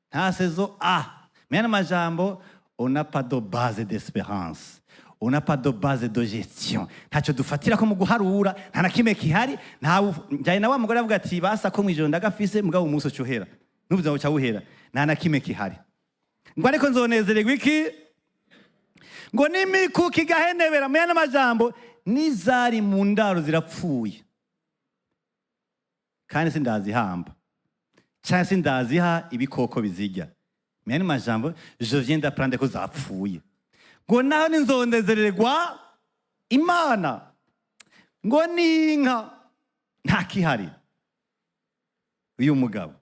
nta saison A. Mene amajambo, on n'a pas de base d'espérance, on n'a pas de base de gestion. Ntacyo dufatira ko mu guharura, nta na kimwe kihari. Nta njyanye na wa mugore avuga ati basa ko mw'ijoro ndagafise, mugabo umunsi uca uhera n'ubuzima buca buhera, nta na kimwe kihari. Ngo ariko nzonezererwa iki? Ngo n'imikuki igahenebera, mu yandi majambo n'izari mu ndaro zirapfuye, kandi sindazihamba cyangwa sindaziha ibikoko bizirya. Mu yandi majambo, je viens d'apprendre ko zapfuye. Ngo naho ninzonezererwa Imana. Ngo n'inka nta kihari. Uyu mugabo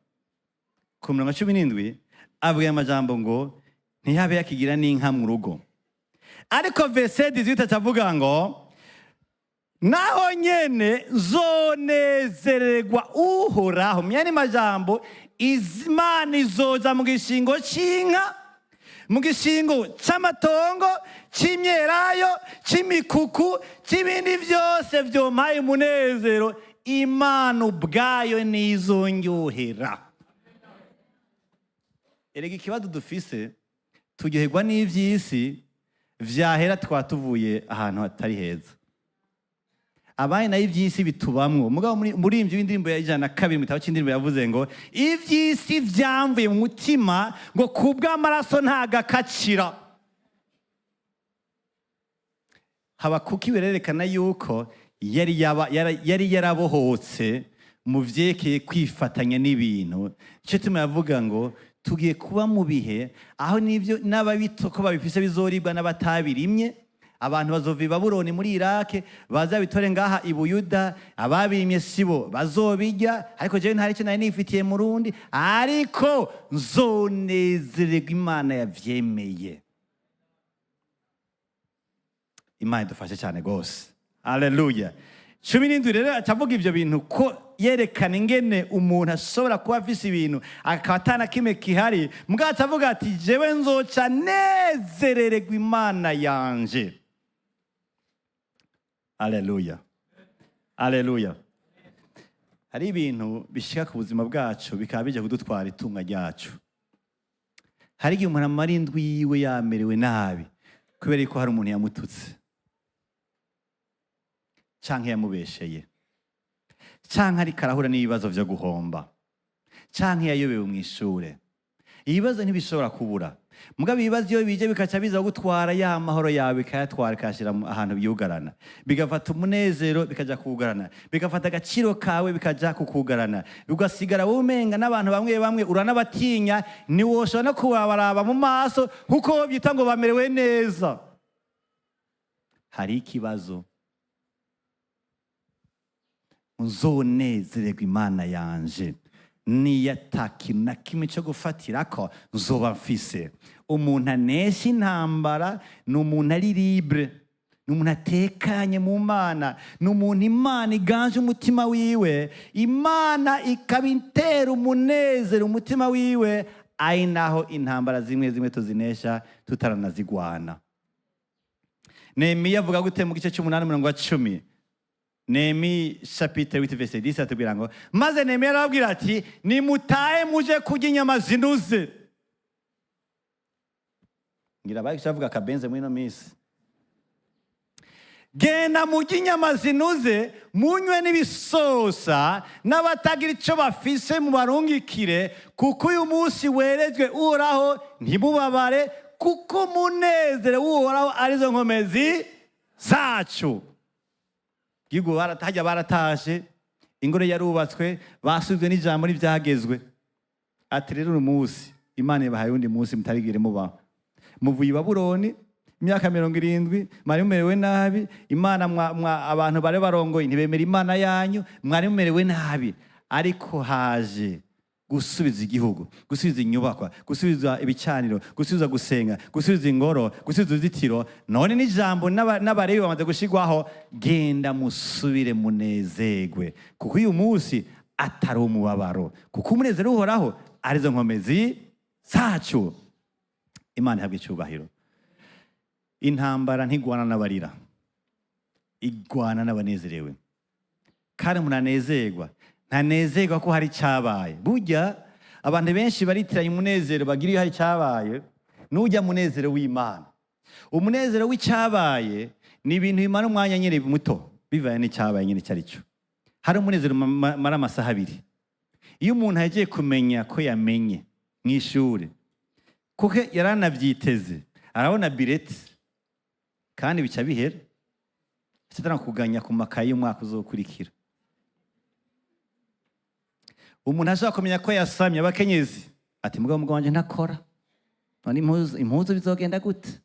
ku mirongo 17 avuga amajambo ngo ntiyabe yakigira n'inka mu rugo. Ariko verset 18 acavuga ngo naho nyene nzonezererwa Uhoraho. Mu yandi majambo, Imana izoza mu gishingo c'inka, mu gishingo c'amatongo, c'imyelayo, c'imikuku, c'ibindi vyose vyompaye umunezero. Imana ubwayo nizonyohera. Erega ikibazo dufise, turyoherwa n'ivy'isi, vyahera tukaba tuvuye ahantu hatari heza. Abaye nayo ivy'isi bitubamwo. Mugabo muri w'indirimbo ya 102 mu gitabo c'indirimbo yavuze ngo ivy'isi vyamvuye mu mutima, ngo kubw'amaraso ntagakacira. Habakuki birerekana yuko yari yarabohotse. Mu vyerekeye kwifatanya n'ibintu, icyo tuma yavuga ngo tugiye kuba mu bihe aho n'ibyo n'ababito ko babifise bizoribwa n'abatabirimye. Abantu bazova i Babuloni muri Irake, bazabitore ngaha i Buyuda. Ababirimye sibo bazobirya. Ariko jewe ntari icyo nari nifitiye mu rundi, ariko nzonezererwa Imana yavyemeye. Imana idufashe cyane rwose, aleluya. 17 rero acavuga ibyo bintu ko yerekana ingene umuntu ashobora kuba afise ibintu akaba atana kimwe kihari. Mbwa acavuga ati: "Jewe nzoca nezerererwa Imana yanje." Aleluya, aleluya. Hari ibintu bishika ku buzima bwacu bikaba bijya kudutwara itunga ryacu. Hari igihe umuntu amara indwi yiwe yamerewe nabi kubera ko hari umuntu yamututse, canke yamubesheye, canke ariko arahura n'ibibazo vyo guhomba, canke yayobewe mu ishure. Ibibazo ntibishobora kubura, mugabo ibibazo iyo bije bikaca biza gutwara ya mahoro yawe, bikayatwara, bikayashyira ahantu byugarana, bigafata umunezero bikaja kuwugarana, bigafata agaciro kawe bikaja kukugarana, ugasigara wowe umenga n'abantu bamwe bamwe uranabatinya, ntiwoshobora no kubabaraba mu maso kuko byita ngo bamerewe neza. Hari ikibazo. Nzonezererwa Imana yanje niyo ata kintu na kimwe cyo gufatirako nzoba mfise. Umuntu anesha intambara ni umuntu ari libre, ni umuntu atekanye mu Mana, ni umuntu Imana iganje umutima wiwe, Imana ikaba itera umunezero umutima wiwe. Ari naho intambara zimwe zimwe tuzinesha tutaranazigwana. Nehemiya avuga gute mu gice cy'umunani, umurongo wa 10? Néhémie chapitre 8 verset 10 atubwira ngo: "Maze Nehemiya arababwira ati: 'Nimutahe muje kurya inyama zinuze.'" Ngira bari avuga akabenze muri ino minsi. "Genda murye inyama zinuze, munywe n'ibisosa, n'abatagira icyo bafise mubarungikire, kuko uyu munsi werejwe Uhoraho. Ntimubabare, kuko umunezero w'Uhoraho arizo nkomezi zacu." Gihugu hajya baratashe, ingoro yarubatswe, basubijwe n'ijambo n'ibyagezwe. Ati: "Rero uyu munsi Imana yabahaye undi munsi mutarigire mubaho. Muvuye i Babuloni imyaka 70, mwari mumerewe nabi. Imana abantu bari barongoye ntibemera Imana yanyu, mwari mumerewe nabi. Ariko haje gusubiza igihugu, gusubiza inyubakwa, gusubiza ibicaniro, gusubiza gusenga, gusubiza ingoro, gusubiza uruzitiro. None n'ijambo n'Abalewi bamaze gushyirwaho. Genda musubire munezerwe, kuko uyu munsi atari umubabaro, kuko umunezero uhoraho arizo nkomezi zacu." Imana ihabwa icyubahiro. Intambara ntigwana n'abarira, igwana n'abanezerewe. Kandi umuntu anezerwa ntanezerwa ko hari icyabaye. Burya abantu benshi baritiranya umunezero bagira iyo hari icyabaye n'ujya munezero w'Imana. Umunezero w'icyabaye ni ibintu bimara umwanya nyine muto, bivanye n'icyabaye nyine icyo ari cyo. Hari umunezero mara amasaha 2 iyo umuntu yagiye kumenya ko yamenye mu ishuri, kuko yaranabyiteze, arabona bulletin kandi bica bihera kitana kuganya ku makaye y'umwaka uzokurikira. Umuntu ashobora kumenya ko yasamye, abakenyezi ati: "Mugabo, mugabo wanje ntakora, none impuzu bizogenda gute?"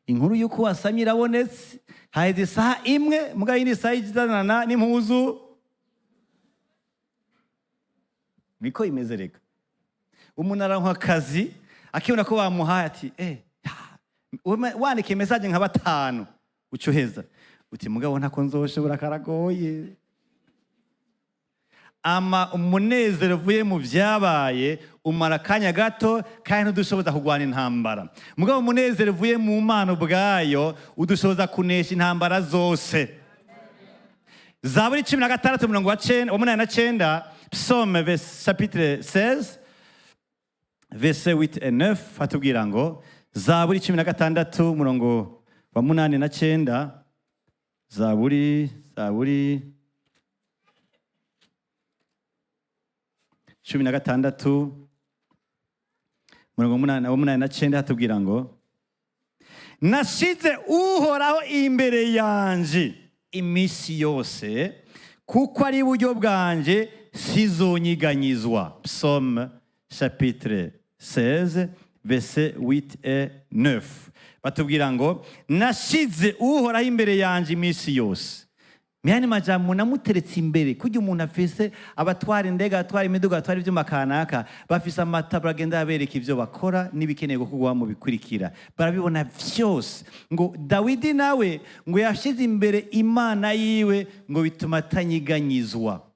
Inkuru y'uko wasamye irabonetse, haheze isaha imwe, mugabo iyindi saha izanana n'impuzu. Niko imeze. Reka umuntu arankwa akazi, akibona ko bamuhaye ati: "Eh ha." Wandikiye message nka batanu, uca uheza uti: "Mugabo ntako nzoshobora, karagoye." Ama umunezero uvuye mu byabaye umara akanya gato kandi ntudushoboza kurwana intambara. Mugabo umunezero uvuye mu Mana ubwayo udushoboza kunesha intambara zose. Zaburi 16, umurongo wa cenda, wa munani na cenda, Psaume chapitre 16 verset 8 et 9, hatubwira ngo, Zaburi 16, umurongo wa munani na cenda, Zaburi 16, umurongo wa munani na cenda, hatubwira ngo: "Nashize Uhoraho imbere yanje iminsi yose, Kuko ari iburyo bwanje, sizonyiganyizwa. Psaume chapitre 16, verset 8 et 9, batubwira ngo: "Nashize Uhoraho imbere yanje iminsi yose." Myani majambo, namuteretse imbere. Kurya umuntu afise abatwara indege, abatwara imiduga, abatwara ivyuma kanaka, bafise amataburo agenda abereka ivyo bakora n'ibikeneye gukorwa mu bikurikira, barabibona vyose. Ngo Dawidi nawe ngo yashize imbere Imana yiwe, ngo bituma atanyiganyizwa.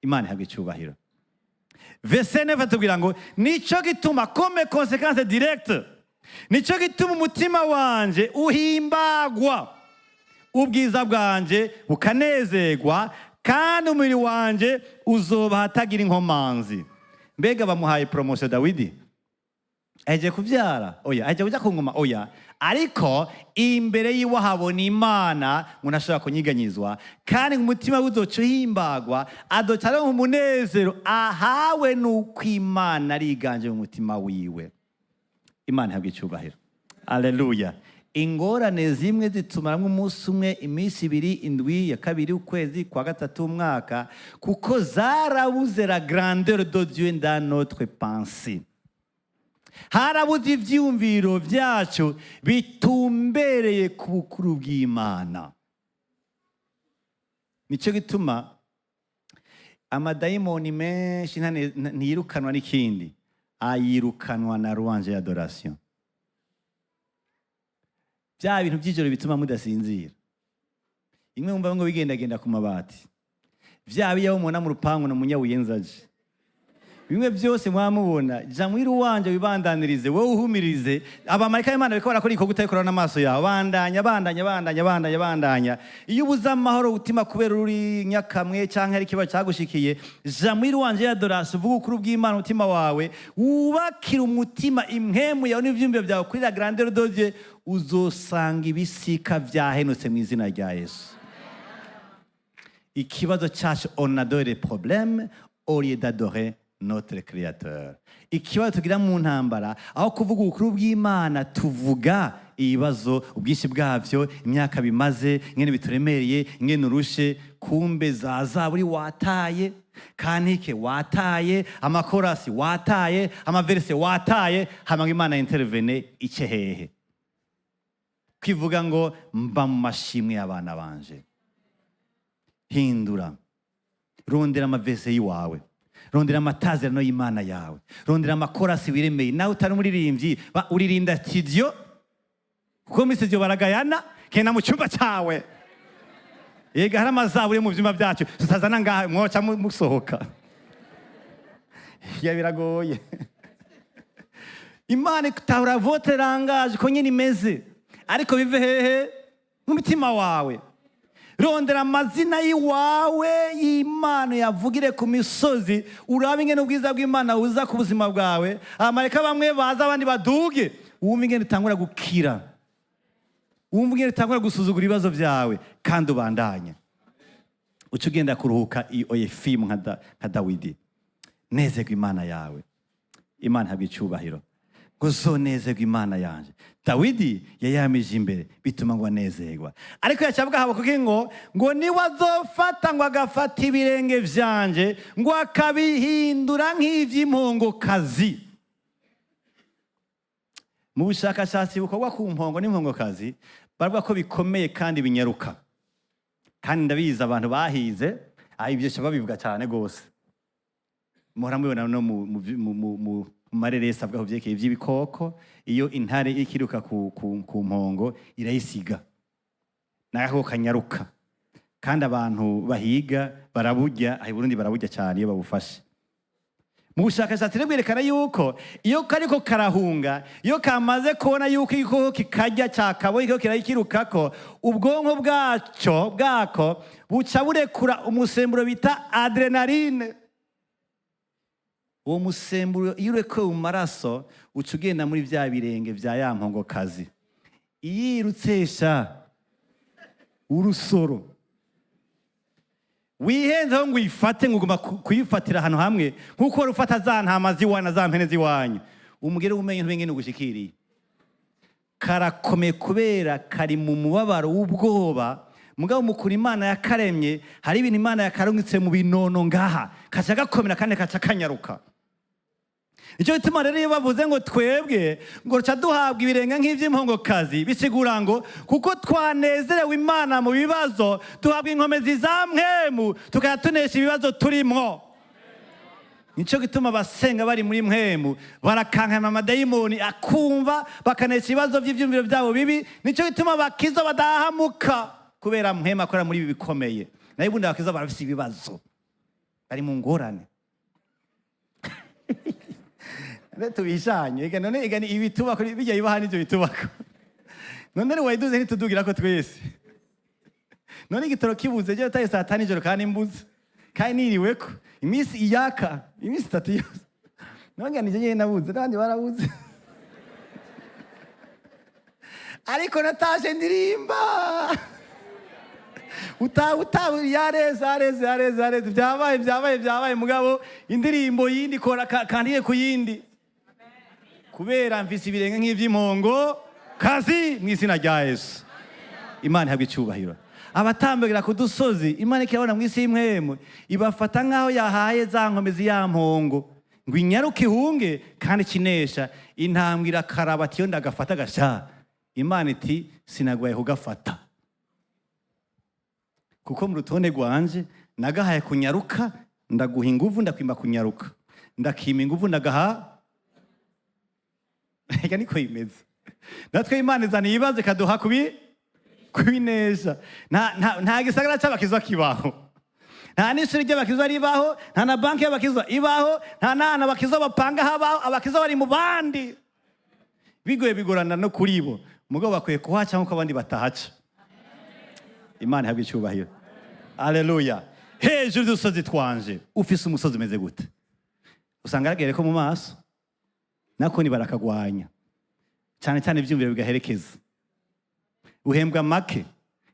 Imana ihabwa icyubahiro. Verset 9 atubwira ngo: "Nico gituma", comme conséquence directe, "nico gituma umutima wanje uhimbagwa, ubwiza bwanje bukanezerwa, kandi umubiri wanje uzoba ahatagira inkomanzi." Mbega bamuhaye promotion Dawidi ahejeje kuvyara? Oya. Ahejeje kuja ku ngoma? Oya. Ariko imbere yiwe habona Imana, ngo ntashobora kunyiganyizwa, kandi umutima we uzoca uhimbagwa, azoca aronka umunezero ahawe n'uko Imana ariganje mu mutima wiwe. Imana ihabwa icyubahiro, aleluya. Ingorane zimwe zitumaramwo umunsi umwe, iminsi 2, indwi ya kabiri, ukwezi kwa gatatu, umwaka, kuko zarabuze la grandeur de Dieu dans notre pensée. Harabuze ivyiyumviro vyacu bitumbereye ku bukuru bw'Imana. Nicyo gituma amadayimoni menshi ntiyirukanwa n'ikindi, ayirukanwa na louange ya adoration. Bya bintu by'ijoro bituma mudasinzira, imwe mumva ngo bigendagenda ku mabati, vya biyaho mubona mu rupangu na munyabuyenzaje, bimwe byose mwamubona, ja muri louange, wibandanirize wowe, uhumirize abamarayika b'Imana bariko barakora igikorwa utabikora n'amaso yawe. Bandanya, bandanya, bandanya, bandanya, bandanya. Iyo ubuze amahoro utima kubera uri nyakamwe canke hari ikibazo cagushikiye, ja muri louange ya adoration, uvuge ukuri bw'Imana. Umutima wawe wubakire umutima, impwemu yawe n'ivyiyumviro byawe kuri la grandeur de Dieu, uzosanga ibisika vyahenutse mu izina rya Yesu. Ikibazo cyacu, on adore les problèmes au lieu d'adorer notre Créateur. Ikibazo tugira mu ntambara, aho kuvuga ubukuru bw'Imana, tuvuga ibibazo, ubwinshi bwabyo, imyaka bimaze, ingene bituremereye, ingene urushe. Kumbe za zaburi wataye, cantiques wataye, amakorasi wataye, amaversets wataye. Hama ngo Imana intervene ice hehe? Kwivuga ngo mba mu mashimwe y'abana banje. Hindura, rondera amaversets y'iwawe, rondera amatazerano y'Imana yawe, rondera amakorasi wiremeye. Nawe utari umuririmbyi, uririnda studio, kuko muri studio baragayana. Kenda mu cyumba cyawe, yega hari amazaburi yo mu byumba byacu tutazana ngaha, mwoca musohoka. Ya, biragoye. Imana itahura votre langage ko nyine imeze, ariko bive hehe? Mu mutima wawe. Rondera amazina y'iwawe y'Imana, yavugire ku misozi, urabe ingene ubwiza bw'Imana buza ku buzima bwawe. Amareka bamwe baza, abandi baduge, wumve ingene utangura gukira, wumve ingene utangura gusuzugura ibibazo byawe, kandi ubandanye uca ugenda kuruhuka iyo oyefimu nka Dawidi. Nezerwa Imana yawe. Imana ihabwa icyubahiro. Ngo zonezerwa Imana yanje. Dawidi yayamije imbere, bituma ngo anezerwa. Ariko yacavuga Habakuki ngo niwe azofata, ngo agafata ibirenge vyanje, ngo akabihindura nk'ivy'impongokazi. Mu bushakashatsi bukorwa ku mpongo n'impongokazi, baravuga ko bikomeye kandi binyaruka. Kandi ndabizi, abantu bahize aha ibyo babivuga cyane rwose, muhora mubibona no mu mareresi avuga ku vyerekeye ivy'ibikoko. Iyo intare ikiruka ku mpongo, irayisiga. N'agakoko kanyaruka, kandi abantu bahiga baraburya. Aha i Burundi baraburya cyane iyo babufashe. Mu bushakashatsi rero bwerekana yuko iyo kariko karahunga, iyo kamaze kubona yuko igikoko kikarya cyakabonye igikoko kirayikirukako, ubwonko bwacyo bwako buca burekura umusemburo bita adrénaline. Uwo musemburo iyo urekuwe mu maraso, uca ugenda muri vya birenge vya ya mpongokazi. Iyo irutse urusoro, wihenzeho ngo uyifate, ngo ugomba kuyifatira ahantu hamwe nk'uko wari ufata za ntama z'iwanyu na za mpene z'iwanyu, umugere umenye ntubengene ugushikiriye. Karakomeye kubera kari mu mubabaro w'ubwoba Mugabo mukuru Imana yakaremye, hari ibintu Imana yakarungitse mu binono ngaha, kaca gakomera kandi kaca kanyaruka. Nicyo gituma rero iyo bavuze ngo twebwe ngo ruca duhabwa ibirenge nk'iby'impongokazi, bisigura ngo kuko twanezerewe Imana mu bibazo, duhabwa inkomezi za mpwemu, tukajya tunesha ibibazo turimwo. Nicyo gituma abasenga bari muri mpwemu barakankama amadayimoni akumva, bakanesha ibibazo by'ibyumviro byabo bibi. Nicyo gituma abakiza badahamuka, kubera mpwemu akora muri ibi bikomeye. Nayo ubundi abakiza barafise ibibazo, bari mu ngorane. None tubishanye, ega none ega ni ibitubako bijya bibaha, nivyo bitubako. None wayiduze ntitudugira ko twese. None igitoro kibuze, je taye saa 5 ijoro, kandi mbuze, kandi niriweko iminsi iyaka, iminsi 3 yose. None nije nyene nabuze, n'abandi barabuze, ariko natashe ndirimba. Uta uta yareze, yareze, yareze, yareze, byabaye, byabaye, byabaye, mugabo indirimbo yindi kora kandiye ku yindi, kubera mfise ibirenge nk'ivy'impongo kazi mu izina rya Yesu. Imana ihabwa icyubahiro. Abatambagira ku dusozi, Imana ikabona mu isi y'impwemu, ibafata nk'aho yahaye za nkomezi ya mpongo ngo inyaruke ihunge kandi ikinesha. Intambwe irakaraba, ati: "Iyo ndagafata gasha." Imana iti: "Sinagwaye kugafata, kuko mu rutonde rwanje nagahaye kunyaruka, ndaguha inguvu, ndakwimba kunyaruka, ndakima inguvu, ndagaha." Reka niko bimeze. Natwe Imana izana ibibazo ikaduha kubinesha. Nta gisagara cy'abakizwa kibaho, nta n'ishuri ry'abakizwa ribaho, nta na banki y'abakizwa ibaho, nta n'ahantu abakizwa bapanga habaho. Abakizwa bari mu bandi, bigoye bigorana no kuri bo, mugabo bakwiye kuhaca nk'uko abandi batahaca. Imana ihabwa icyubahiro. Aleluya. Hejuru y'udusozi twanje. Ufise umusozi umeze gute? Usanga aragere ko mu maso nako ni barakagwanya cyane cyane, ivyumviro bigaherekeza. Uhembwa make,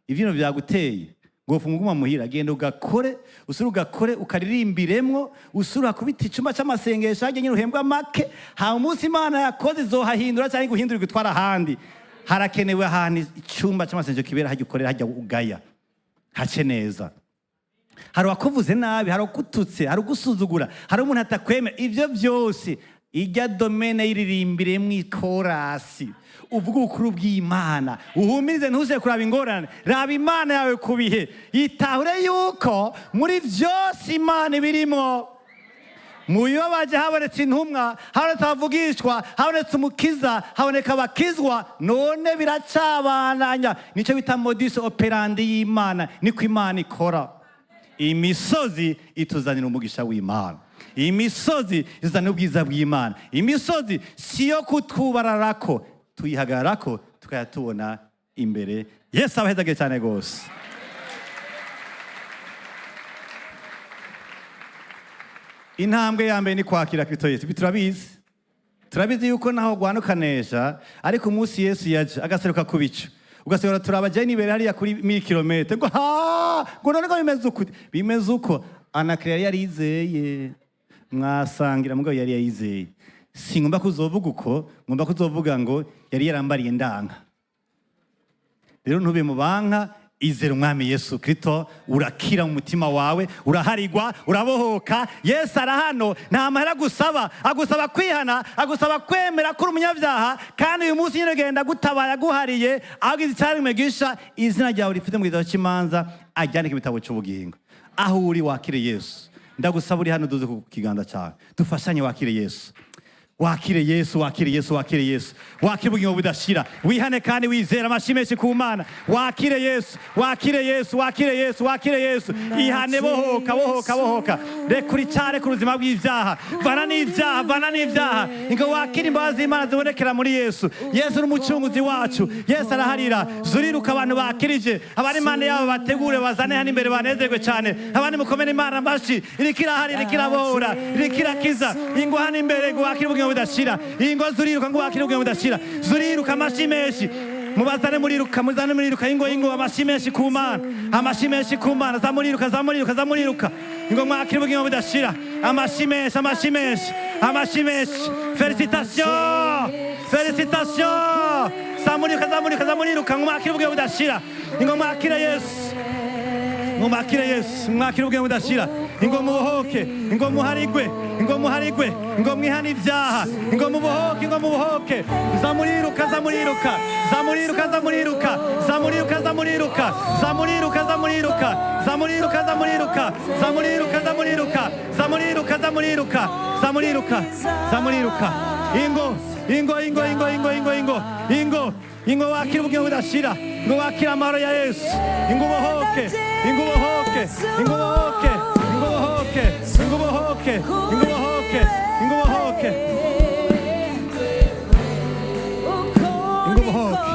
ivyino vyaguteye ngo ufunguma muhira. Genda ugakore, usure ugakore, ukaririmbiremwo, usure akubita icumba c'amasengesho harya nyine uhembwa make. Hama umunsi Imana yakoze izohahindura cyangwa iguhindura igutwara ahandi. Harakenewe ahantu icumba c'amasengesho kibera, hajya ukorera, hajya ugaya, hace neza. Hari uwakuvuze nabi, hari uwakututse, hari ugusuzugura, hari umuntu atakwemera. Ivyo byose ijya domaine y'iririmbiremwo ikorasi, uvuga ubukuru bw'Imana, uhumirize, ntuze kuraba ingorane. Raba Imana yawe ku bihe, yitahure yuko muri byose Imana ibirimo. Mu bibabaje habonetse intumwa, habonetse abavugishwa, habonetse umukiza, haboneka abakizwa. None biracabananya. Nicyo bita modus operandi y'Imana, niko Imana ikora. Imisozi ituzanira umugisha w'Imana, imisozi izanira ubwiza bw'Imana. Imisozi si yo kutwubararako, tuyihagararako tukajya tubona imbere. Yesu abahezagiye cyane rwose. Intambwe ya mbere ni kwakira Kristo Yesu. Ibi turabizi, turabizi yuko naho rwanukanesha, ariko umunsi Yesu yaje agaseruka ku bicu, ugasigara turaba jya nibere hariya kuri mille kilomètres, ngo ha, ngo none ko bimeze uko, bimeze uko. Anakire yari yarizeye, mwasangira, mugabo yari yayizeye. Singomba kuzovuga uko, ngomba kuzovuga ngo yari yarambariye ndanka. Rero ntube mu banka, izera Umwami Yesu Kristo, urakira mu mutima wawe, uraharigwa, urabohoka. Yesu arahano, nta mahera agusaba, agusaba kwihana, agusaba kwemera ko uri umunyabyaha. Kandi uyu munsi nyine genda gutabaye, aguhariye, agize icyaremwe gisha, izina ryawe rifite mu gitabo cy'imanza ajyandike mu gitabo cy'ubugingo. Aho uri wakire Yesu. Ndagusaba uri hano, duze ku kiganza cyawe, dufashanye wakire Yesu, wakire Yesu, wakire Yesu, wakire Yesu, wakire ubugingo budashira. Wihane kandi wizere. Amashyi menshi ku Mana. Wakire Yesu, wakire Yesu, wakire Yesu, wakire Yesu. Ihane, bohoka, bohoka, bohoka. Rekura icyare ku buzima bw'ibyaha, vana n'ibyaha, vana n'ibyaha, ngo wakire imbabazi z'Imana zibonekera muri Yesu. Yesu ni umucunguzi wacu, Yesu araharira. Zuriruka, abantu bakirije abari impande yabo bategure, bazane hano imbere, banezerwe cyane. Abandi mukomere Imana amashyi. Iriko irahari, iriko irabohora, iriko irakiza. Ingo hano imbere ngo wakire ubugingo budashira. Ingo zuriruka ngo wakire ubugingo budashira. Zuriruka, amashyi menshi, mubazane muriruka, muzane muriruka. Ingo, ingo, amashyi menshi ku Mana, amashyi menshi ku Mana. Zamuriruka, zamuriruka, zamuriruka, ingo mwakire ubugingo budashira. Amashyi menshi, amashyi menshi, amashyi menshi. Félicitations, félicitations. Zamuriruka, zamuriruka, zamuriruka ngo mwakire ubugingo budashira. Ingo mwakire Yesu. Ngo mwakire Yesu, mwakire ubwenge budashira. Ingo mubohoke, ingo muharigwe, ingo muharigwe, ingo mwihane ibyaha, ingo mubohoke, ingo mubohoke. Zamuriruka, zamuriruka, zamuriruka, zamuriruka, zamuriruka, zamuriruka, zamuriruka, zamuriruka, zamuriruka, zamuriruka, zamuriruka, zamuriruka, zamuriruka, zamuriruka, zamuriruka, zamuriruka. Ingo, ingo, ingo, ingo, ingo, ingo, ingo, ingo, ingo wakira ubugingo budashira, ingo wakira amahoro ya Yesu, ingo ubohoke, ingo ubohoke, ingo ubohoke, ingo ubohoke, ingo ubohoke, ingo ubohoke, ingo ubohoke, ingo ubohoke.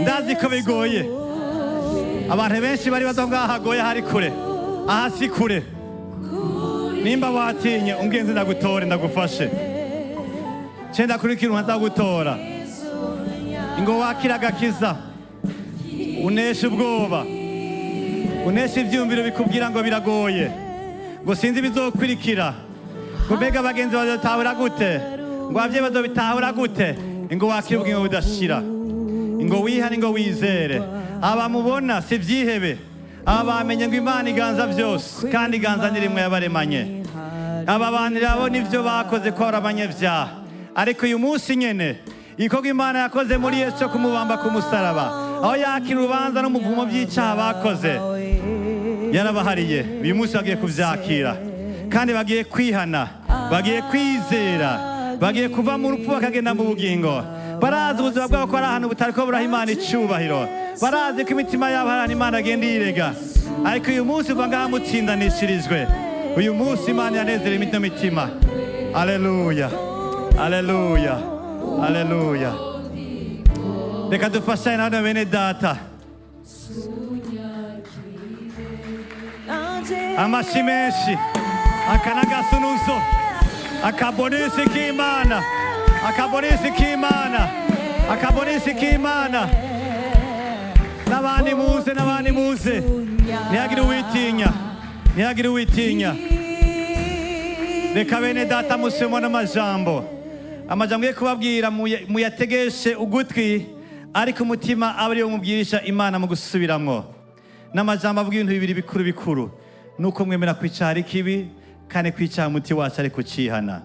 Ndazi ko bigoye. Abantu benshi bari baza ngaha hagoye, hari kure, aha si kure. Nimba watinye, ungenze ndagutore, ndagufashe, ce ndakurikira umuntu azagutora. Ngo wakira agakiza, uneshe ubwoba, uneshe ivyumviro bikubwira ngo biragoye, ngo sinzi bizokwirikira, ngo mbega abagenzi bazobitahura gute, ngo abavyeyi bazobitahura gute. Ngo wakire ubugingo budashira, ngo wihane, ngo wizere. Abamubona si ivyihebe, aba bamenye ngo Imana iganza vyose, kandi iganza ni rimwe yabaremanye. Aba bantu rabo nivyo bakoze ko ari abanyabyaha, ariko uyu munsi nyene igikorwa Imana yakoze muri Yesu cyo kumubamba ku musaraba, aho yakira urubanza n'umuvumo by'icyaha bakoze, yarabahariye. Uyu munsi bagiye kuvyakira, kandi bagiye kwihana, bagiye kwizera, bagiye kuva mu rupfu bakagenda mu bugingo. Barazi ubuzima bwabo ko ari ahantu butariko buraha Imana icubahiro, barazi ko imitima yabo hari ahantu Imana agenda yirega. Ariko uyu munsi uva ngaha mutsindanishirijwe. Uyu munsi Imana yanezerewe ino mitima. Aleluya, aleluya, aleluya. Reka dufashanye na bano bene data. Amashi menshi, aka n'agasunuzo, akabonisi k'Imana, akabonisi k'Imana, akabonisi k'Imana. N'abandi muze, n'abandi muze, ntihagire uwitinya, ntihagire uwitinya. Reka bene data musemo n'amajambo, amajambo ngiye kubabwira muyategeshe ugutwi, ariko umutima abe ariwo mubwirisha Imana mu gusubiramwo. N'amajambo avuga ibintu bibiri bikuru bikuru: nuko mwemera ko icyaha ari kibi, kandi ko icyaha umuti wacu ari kucihana;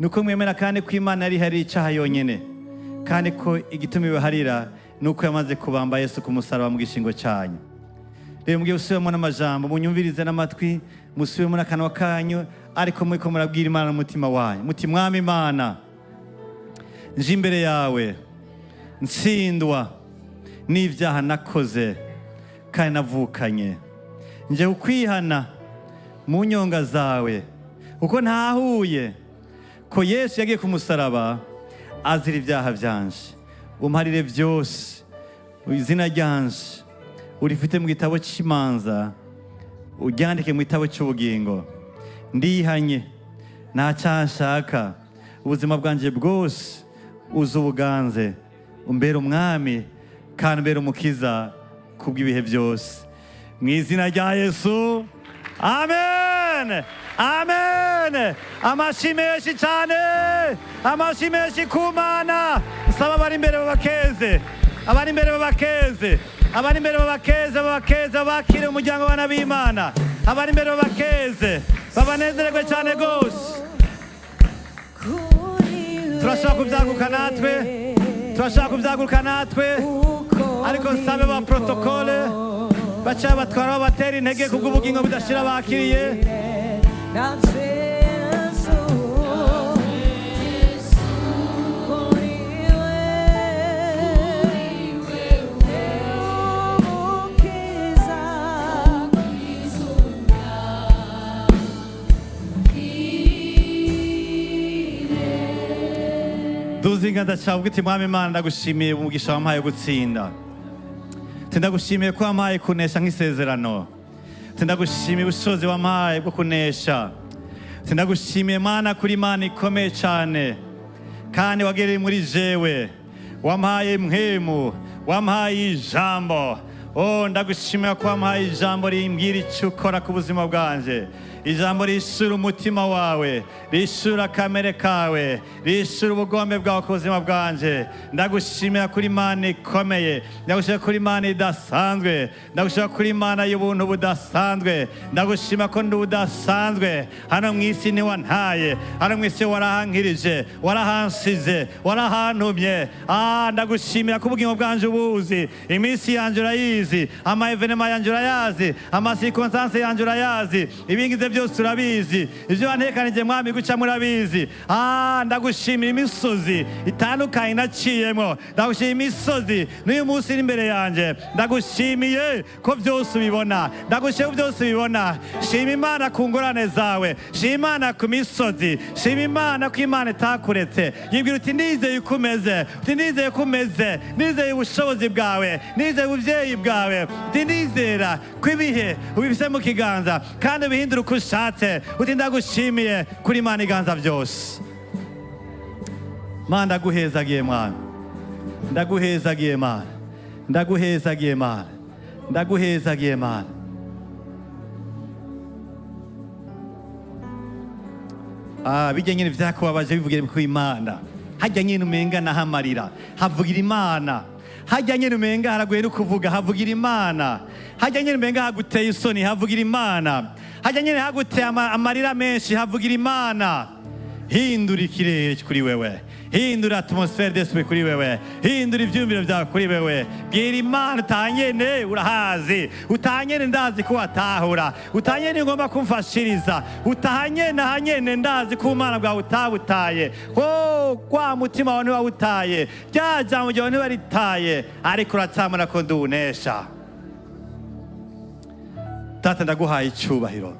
nuko mwemera kandi ko Imana yari ihari icyaha yonyene, kandi ko igituma ibaharira nuko yamaze kubamba Yesu ku musaraba mu gishingo cyanyu. Rero mugiye gusubiramo n'amajambo, munyumvirize n'amatwi, musubiremo n'akanwa kanyu, ariko muriko murabwira Imana n'umutima wanyu muti: "Mwami Imana, nje imbere yawe ntsindwa n'ibyaha nakoze kandi navukanye. Nje kukwihana mu nyonga zawe, kuko ntahuye ko Yesu yagiye ku musaraba azira ibyaha byanje. Umparire byose, izina ryanje urifite mu gitabo cy'imanza, uryandike mu gitabo cy'ubugingo. Ndihanye, nta cyaha nshaka. Ubuzima bwanjye bwose uze ubuganze, umbere umwami kandi umbere umukiza kubw'ibihe byose, mu izina rya Yesu, amen, amen." Amashi menshi cyane, amashi menshi ku Mana. Nsaba abari imbere babakeze, abari imbere babakeze, abari imbere babakeze, babakeze, babakire umuryango w'abana b'Imana. Abari imbere babakeze, babanezererwe cyane rwose. Turashaka kubyaguka natwe, turashaka kubyaguka natwe, ariko nsabe ba protokole baca batwara, babatera intege kubw'ubugingo budashira bakiriye. Duza inganda cyawe uti: "Mwami Imana, ndagushimiye umugisha wampaye gutsinda. Ndagushimiye ko wampaye kunesha nk'isezerano. Ndagushimiye ubushobozi wampaye bwo kunesha. Ndagushimiye Mana kuri Imana ikomeye cyane kandi wagereye muri jewe. Wampaye mpwemu, wampaye ijambo." Oh, ndagushimira ko wampaye ijambo rimbwira icyo ukora ku buzima bwanje, ijambo rishura umutima wawe, rishura kamere kawe, rishura ubugombe bwawe ku buzima bwanje. Ndagushimira kuri Imana ikomeye, ndagushimira kuri Imana idasanzwe, ndagushimira kuri Imana y'ubuntu budasanzwe. Ndagushima ko ndi udasanzwe hano mu isi. Ntiwantaye hano mu isi, warahankirije, warahansize, warahantumye. Ah, ndagushimira ko ubugingo bwanje ubuzi, iminsi yanje urayizi, ama événements yanje urayazi, ama circonstances yanje urayazi, ibingize byose urabizi, ibyo wantekanije, Mwami, guca murabizi. Ah, ndagushimira imisozi itandukanye naciyemo, ndagushimira imisozi n'uyu munsi iri imbere yanjye. Ndagushimiye ko byose ubibona, ndagushimiye ko byose ubibona. Shima Imana ku ngorane zawe, shima Imana ku misozi, shima Imana ko Imana itakuretse. Yibwira uti: "Ndizeye uko umeze", uti: "Ndizeye ko umeze, nizeye ubushobozi bwawe, nizeye ubuvyeyi bwawe", uti: "Ndizera ko ibihe ubifise mu kiganza kandi ubihindura uko ushatse", uti: "Ndagushimiye kuri Imana iganza byose." Mana, ndaguhezagiye. Mwana, ndaguhezagiye. Mana, ndaguhezagiye. Mana, ndaguhezagiye. Mana. Ah, bijya nyine vyakubabaje, bivugire ku Imana. Hajya nyine umenga nahamarira, havugira Imana. Hajya nyine umenga haragoye no kuvuga, havugira Imana. Hajya nyine umenga haguteye isoni, havugira Imana. Hajya nyine haguteye amarira menshi, havugira Imana. Hindura ikirere kuri wewe, hindura atmosphère d'esprit kuri wewe, hindura ivyumviro byawe kuri wewe. Bwira Imana utanyene urahazi, utanyene ndazi ko watahura, utanyene ngomba kumfashiriza, utahanyene ahanyene ndazi ko ubumana bwawe utabutaye. Oh, kwa mutima wawe ntiwawutaye, rya jambo ryawe ntiwaritaye, ariko uratamura ko nduwunesha. Data, ndaguhaye icyubahiro.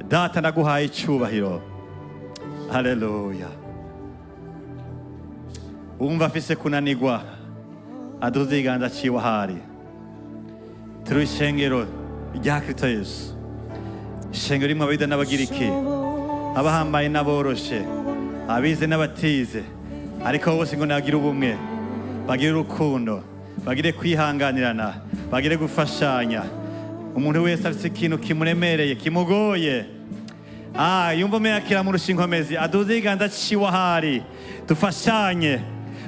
Data, ndaguhaye icyubahiro. Haleluya. Wumva afise kunanigwa, aduze ikiganza ciwe ahari. Turi ishengero rya Kristo Yesu, ishengero rimwe Abayuda n'Abagiriki, abahambaye n'aboroshe, abize n'abatize, ariko bose ngo nagire ubumwe, bagire urukundo, bagire kwihanganirana, bagire gufashanya. Umuntu wese afite ikintu kimuremereye, kimugoye, yumva umenga kiramurusha inkomezi, aduze ikiganza ciwe ahari, dufashanye.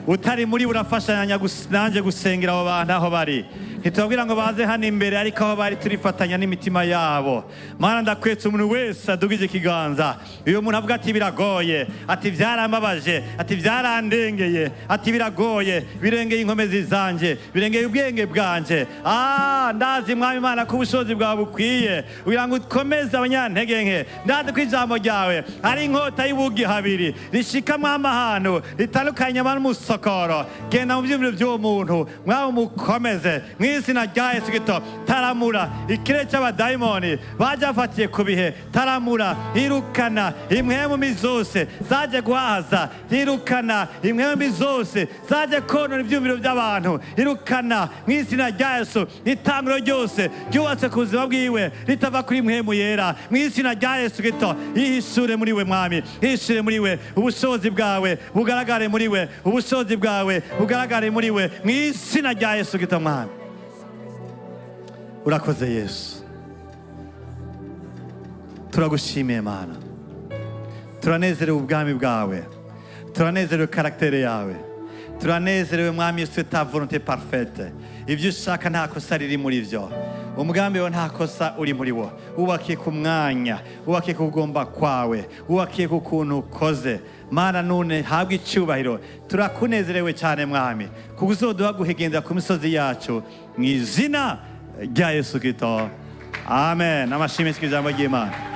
Utari muri urafashanya nanjye gusengera abo bantu aho bari. Ntitubabwira ngo baze hano imbere, ariko aho bari turifatanya n'imitima yabo. Mana, ndakwetse umuntu wese adugije ikiganza. Uyu muntu avuga ati: "Biragoye", ati: "Byarambabaje", ati: "Byarandengeye", ati: "Biragoye, birengeye inkomezi zanje, birengeye ubwenge bwanje." Ah, ndazi, Mwami Imana, ko ubushobozi bwawe bukwiye kugira ngo ukomeze abanyantege nke. Ndazi ko ijambo ryawe ari inkota y'ubugi habiri, rishikamwo amahano, ritandukanye abantu n'umusokoro. Genda mu byumviro by'uwo muntu, Mwami, umukomeze mu izina rya Yesu Kristo. Taramura ikirere cy'abadayimoni baje bafatiye ku bihe, taramura, irukana impwemu mbi zose zaje guhaza, irukana impwemu mbi zose zaje konona ibyumviro by'abantu, irukana mu izina rya Yesu itanguro ryose ryubatse ku buzima bwiwe ritava kuri Mpwemu Yera. Mu izina rya Yesu Kristo, yihishure muri we, Mwami, yihishure muri we, ubushobozi bwawe bugaragare muri we, ubushobozi bwawe bugaragare muri we, mu izina rya Yesu Kristo. Mwami, urakoze. Yesu, turagushimiye. Mana, turanezerewe ubwami bwawe, turanezerewe caractère yawe, turanezerewe, Mwami Yesu, ta volonté parfaite. Ibyo ushaka nta kosa riri muri byo, umugambi wawe nta kosa uri muri wo. Wubakiye ku mwanya, wubakiye ku kugomba kwawe, wubakiye ku kuntu ukoze. Mana, none habwe icyubahiro. Turakunezerewe cyane, Mwami, kuko uzoduha guhigendera ku misozi yacu, mu izina rya Yesu Kristo, amen. Amashimwe ijambo ry'Imana.